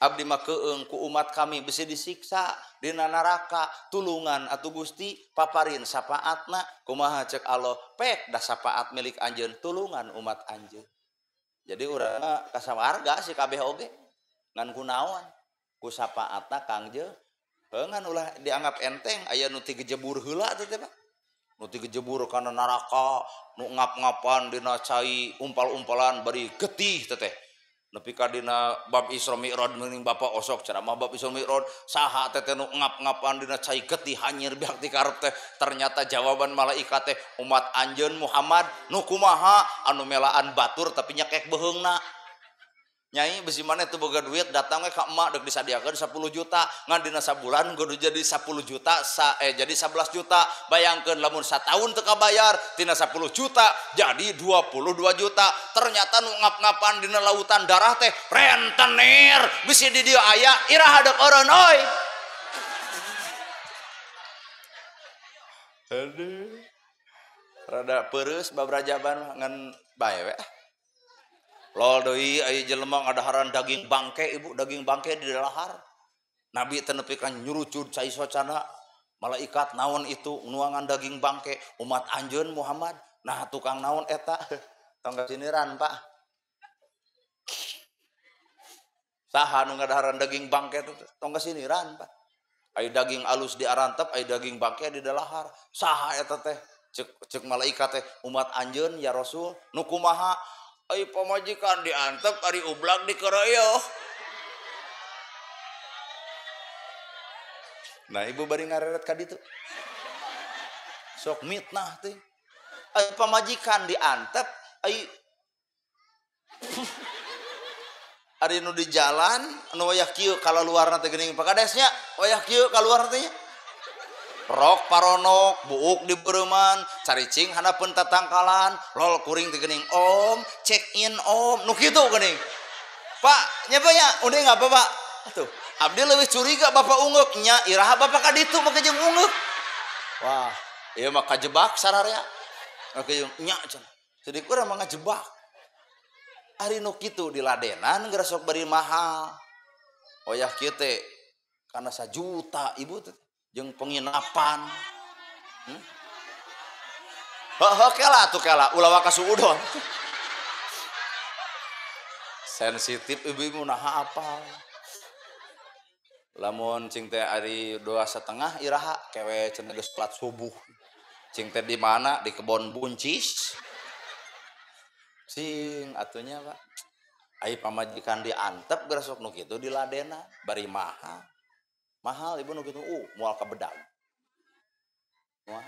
[SPEAKER 1] abdi mah keung ku umat kami bisi disiksa dina neraka, tulungan atuh Gusti paparin syafaatna. Kumaha ceuk Allah? Pek da syafaat milik anjeun, tulungan umat anjeun. Jadi urang ka sawarga si kabeh oge ngan kunaon? Ku syafaatna Kangjeng. Heuh ngan ulah dianggap enteng, aya nu tigejebur heula teh Pak. Nu tigejebur kana neraka, nu ngap-ngapan dina cai umpal-umpalan bari getih teteh. Nepi ka dina bab Isra Mi'raj meuning bapak osok ceramah bab Isra Mi'raj saha teteh nu ngap-ngapan dina cai getih hanyir biak ti karep teh. Ternyata jawaban malaikat teh umat anjeun Muhammad nu kumaha anu melaan batur tapi nyekek beuheungna. Nyai besi mana teu boga duit datang we ka emak deuk disadiakeun 10 juta ngan dina sabulan kudu jadi 10 juta jadi 11 juta. Bayangkeun lamun sataun teu kabayar tina 10 juta jadi 22 juta. Ternyata nu ngap-ngapan dina lautan darah teh rentenir bisi di dieu aya iraha deuk eureun euy. Aduh. Rada peureus babrajaban ngan bae we. Lol deui aya jelema ngadaharan daging bangke ibu, daging bangke di dalahar. Nabi teh nepi ka nyurucud cai socana. Malaikat naon itu nuangan daging bangke umat anjeun Muhammad. Nah tukang naon eta? Tong siniran Pak. Saha nu ngadaharan daging bangke teh? Tong siniran Pak. Ai daging alus diarantep, ai daging bangke di dalahar. Saha eta teh? Cek malaikat teh umat anjeun ya Rasul. Nu kumaha? Ai pamajikan diantep ari ublag dikeroyoh. Nah ibu bari ngareret ka ditu. Sok mitnah teh. Ai pamajikan diantep ai ari nu di jalan anu wayah kieu kalaluarna teh geuning Pak Kadesnya, wayah kieu kaluar teh nya. Rok paronok, buuk di bereuman, caricing handapeun tatangkalan, lol kuring teh geuning om, check in om, nu kitu geuning. Pak, nya nya udah enggak apa Pak? Atuh, abdi leuwih curiga bapak ungeuk nya iraha bapak ka ditu make jeung ungeuk. Wah, ieu mah kajebak sararea. Oke jeung nya cenah. Jadi urang mah ngajebak. Ari nu kitu diladenan geus sok bari mahal. Oyah kieu teh kana 1 juta ibu teh jeung penginapan. Heuh kela atuh kela ulah waka suudon. Sensitif ibu-ibu naha apal. Lamun cing teh ari 2,5 iraha kewe cenah geus salat subuh. Cing teh di mana? Di kebon buncis. Cing atunya Pak. Ai pamajikan diantep geus sok nu kitu diladena bari mahal. Mahal ibu nu kitu moal kabedag. Moal.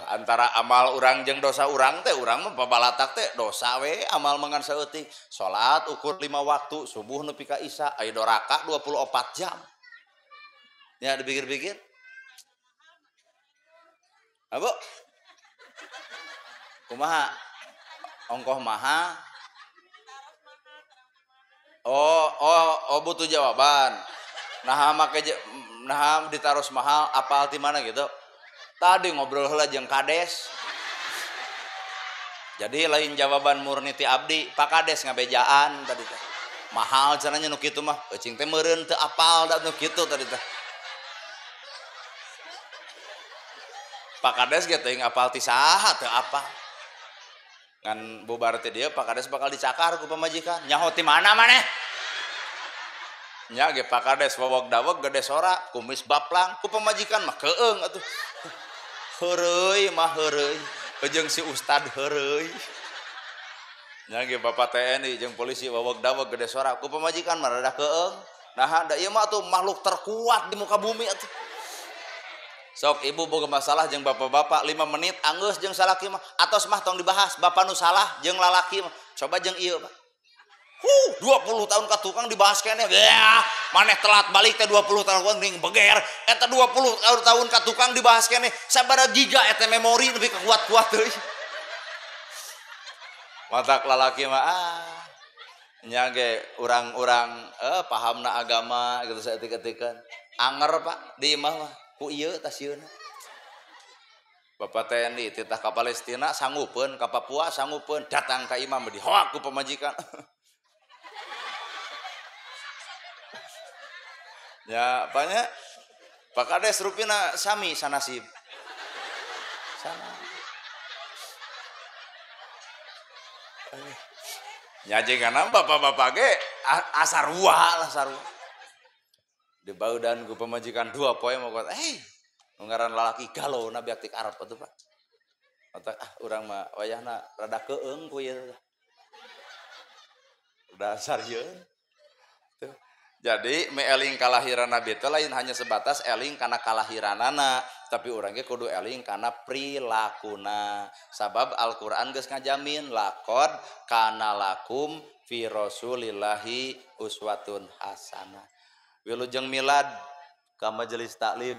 [SPEAKER 1] Antara amal urang jeung dosa urang teh urang mah pabalatak teh dosa we amal mangan saeutik. Salat ukur 5 waktu, subuh nepi ka isya, aya doraka 24 jam. Ya dipikir-pikir. Abu. Kumaha? Ongkoh maha? Oh, butuh jawaban. Nah, make nah ditaros mahal apal ti mana gitu. Tadi ngobrol heula jeung kades. Jadi lain jawaban murni ti abdi, Pak Kades ngabejaan tadi teh. Mahal cenah nya nu kitu mah, eucing teh meureun teu apal da nu kitu tadi teh. Pak Kades ge teuing apal ti saha teu apal. Ngan bubar teh dieu Pak Kades bakal dicakar ku pamajikan. Nyaho ti mana maneh? Nya ge Pak Kades wawog daweg gede sora, kumis baplang, ku pamajikan mah keung atuh. Heureuy mah heureuy, jeung si ustad heureuy. Nya ge bapak TNI jeung polisi wawog daweg gede sora, ku pamajikan mah rada keung. Nah, da ieu mah atuh makhluk terkuat di muka bumi atuh. Sok ibu boga masalah jeung bapak-bapak 5 menit anggeus jeung salaki mah, atos mah tong dibahas, bapak nu salah jeung lalaki mah. Coba jeung ieu Pak. 20 tahun ka tukang dibahas keneh. Ya, maneh telat balik teh 20 tahun geuning beger. Eta 20 tahun ka tukang dibahas keneh. Sabaraha giga eta memori nepi ka kuat-kuat deui. Matak lalaki mah nya ge urang-urang pahamna agama gitu saeutik-eutikeun. Anger Pak di imah mah ku ieu tas sieuna. Bapak TNI titah ka Palestina sanggupeun, ka Papua sanggupeun, datang ka imah mah dihoak ku pamajikan. Ya, banyak Pak Kades rupina sami sanasib. Sana. Nya jeung bapak-bapak ge asarua lah sarua. Dibaudan ku pamajikan 2 poe mau kata, "Hei, ngaran lalaki galau na beak tik Arab atuh, Pak." Otak urang mah wayahna rada keung ku ieu. Dasar yeun. Jadi meeling kalahiran Nabi itu lain hanya sebatas eling karena kalahiranana, tapi urang ge kudu eling karena prilakuna. Sabab Al-Qur'an geus ngajamin laqad kana lakum fi rasulillahi uswatun hasanah. Wilujeng milad ka majelis taklim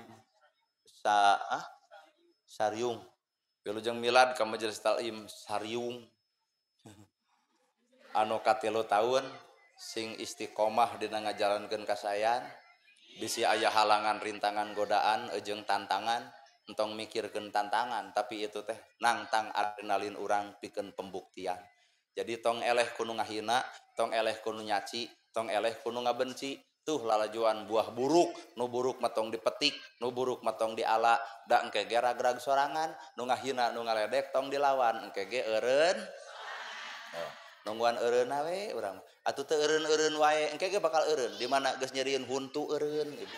[SPEAKER 1] Sariung. Wilujeng milad ka majelis taklim Sariung. Anu katilu taun sing istiqomah dina ngajalankeun kasayan, bisi aya halangan rintangan godaan jeung tantangan, entong mikirkeun tantangan, tapi itu teh nangtang adrenalin urang pikeun pembuktian. Jadi tong eleh ku nu ngahina, tong eleh ku nu nyaci, tong eleh ku nu ngabenci. Tuh lalajuan buah buruk, nu buruk mah tong dipetik, nu buruk mah tong diala, da engke ge ragrag sorangan, nu ngahina nu ngaledek tong dilawan, engke ge eureun. Oh, nungguan eureunna we urang. Atuh teu eureun-eureun wae, engke ge bakal eureun. Di mana geus nyerieun huntu eureun ibu.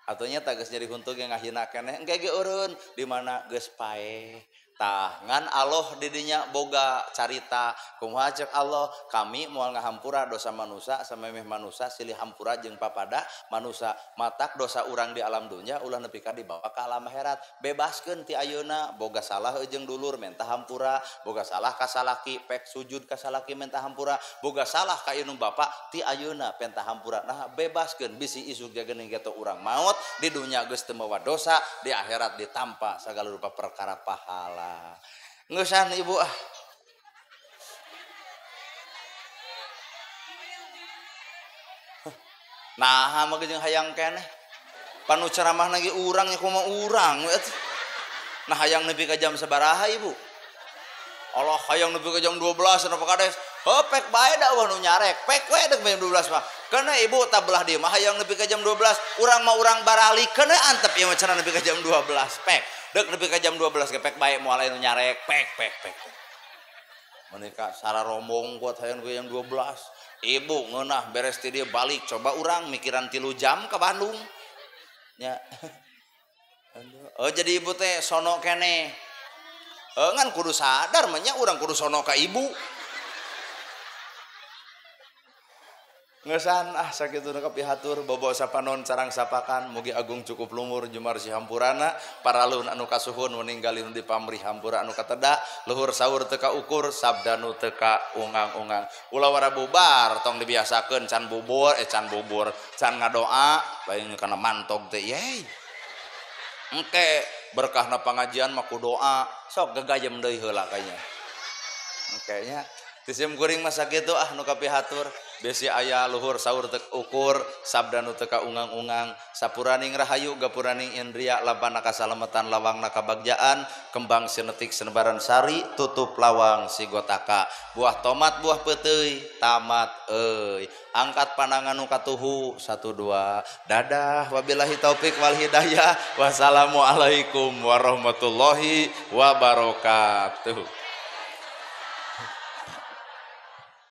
[SPEAKER 1] Atuh nya tah geus nyeri huntu ge ngahina keneh, engke ge eureun. Di mana geus paeh. Tah ngan Allah didinya boga carita kumaha cek Allah, kami moal ngahampura dosa manusa samemeh manusa silih hampura jeung papada manusa, matak dosa urang di alam dunya ulah nepi ka dibawa ka alam akhirat. Bebaskeun ti ayeuna, boga salah jeung dulur menta hampura, boga salah ka salaki pek sujud ka salaki menta hampura, boga salah ka indung bapa ti ayeuna penta hampura. Nah bebaskeun bisi isuk geuning geto urang maot di dunya geus teu mawa dosa, di akhirat ditampa sagala rupa perkara pahala. Ngeusan ibu ah. Nah, mah jeung hayang keneh. Panu ceramah lagi urang nya kumaha urang we atuh. Nah hayang nepi ka jam sabaraha ibu? Allah hayang nepi ka jam 12 cenah Pak Kades. Heuh pek bae da eueuh nu nyarek, pek we deuk jam 12 mah. Keuna ibu tabelah dieu mah hayang nepi ka jam 12, urang mah urang baralik keuna antep ieu mah cenah nepi ka jam 12 pek. Dek nepi ka jam 12 ge pek bae moal aya nu nyarek pek pek pek. Menika sararombong kuat hayang nepi jam 12. Ibu ngeunah beres ti dieu balik coba urang mikiran 3 jam ka Bandung. Nya. Oh jadi ibu teh sono keneh. Ngan kudu sadar mah nya urang kudu sono ka ibu. Ngesan ah sakitu nu kapihatur bobo sapanon carang sapakan mugi agung cukup lumur jumar si hampurana paralun anu kasuhun meninggalin di pamrih hampura anu kateda luhur sahur teu kaukur sabda nu teu kaungang-ungang ulah wara bubar tong dibiasakeun can bubur can bubur can ngadoa lain kana mantog teh yey engke berkahna pangajian mah ku doa sok gegayem deui heula kayanya engke nya tisim kuring mah sakitu ah nu kapihatur besi aya luhur sahur tek ukur sabda nu teu kaungang-ungang sapuraning rahayu gapuraning indria labana kasalametan lawangna kabagjaan kembang sinetik senebaran sari tutup lawang sigotaka buah tomat buah peuteuy tamat euy angkat pandangan nu katuhu 1 2 dadah wabillahi taufik wal hidayah wassalamualaikum warahmatullahi wabarakatuh.